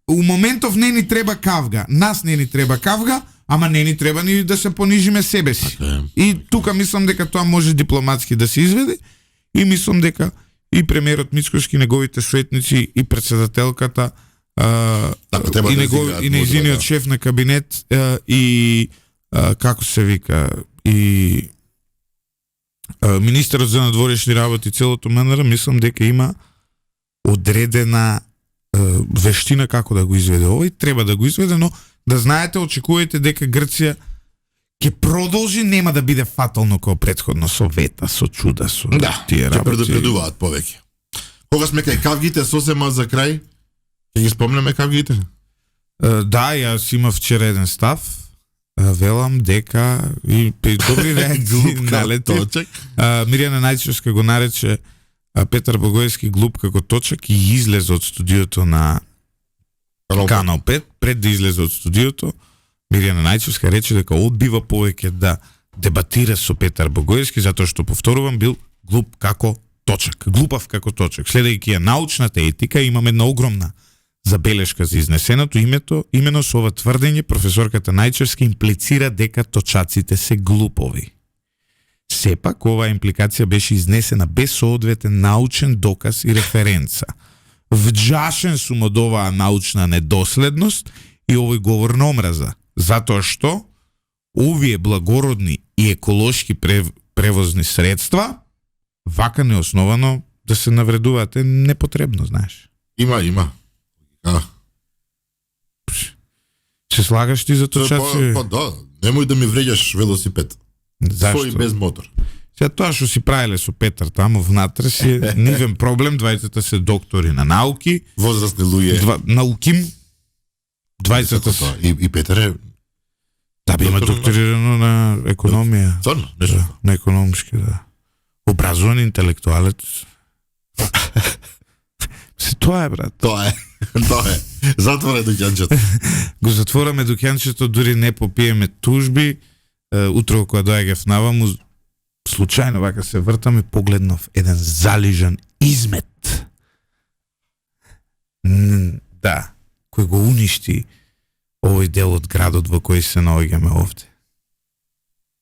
у моментов не ни треба кавга, нас не ни треба кавга, ама не ни треба ни да се понижиме себе си. И тука мислам дека тоа може дипломатски да се изведе и мислам дека и премиерот Мицкоски, неговите советници и председателката и нејзиниот шеф на кабинет и како се вика и министерот за надворешни работи, целото МНР, мислам дека има одредена вештина како да го изведе овој, треба да го изведе, но да знаете, очекувајте дека Грција ќе продолжи, нема да биде фатално како претходно со вета, со чуда, со тие работи. Ќе предупредуваат повеќе. Кога сме кај кавгите, сосема за крај, ќе ги спомнеме кавгите? Да, јас имав вчера еден став, велам дека и при добри реакции налети. Мирјана Најчевска го нарече Петар Богоевски глуп како точак и излезе од студиото на Канал 5, пред да излезе од студиото, Мирјана Најчевска рече дека одбива повеќе да дебатира со Петар Богоевски, затоа што, повторувам, бил глуп како точак, глупав како точак. Следејќи ја научната етика, имаме една огромна забелешка за изнесеното имено со ова тврдење, професорката Најчевска имплицира дека точаците се глупови. Сепак, оваа импликација беше изнесена без соодветен научен доказ и референца. Вџашен сум од оваа научна недоследност и овој говор на омраза, затоа што овие благородни и еколошки превозни средства вака неосновано да се навредуваат е непотребно, знаеш. Има. Се слагаш ти за точаци? Па да, немој да ми вреѓаш велосипед. Зашто? Со и без мотор. Сега тоа што си правиле со Петар таму внатре си нивен проблем, двајцата се доктори на науки, возрастни луѓе. Науким. Двајцата се. И Петар е има докторирано на економија. Царно, на економски, да. Образован интелектуалец. Тоа е, брат. Тоа е. Затвора дукјанчето. Го затвораме дукјанчето, дури не попиеме тужби. Утро кога доаѓав наваму, случајно вака се вртам и погледнав еден залижан измет. Да, кој го уништи овој дел од градот во кој се наоѓаме овде.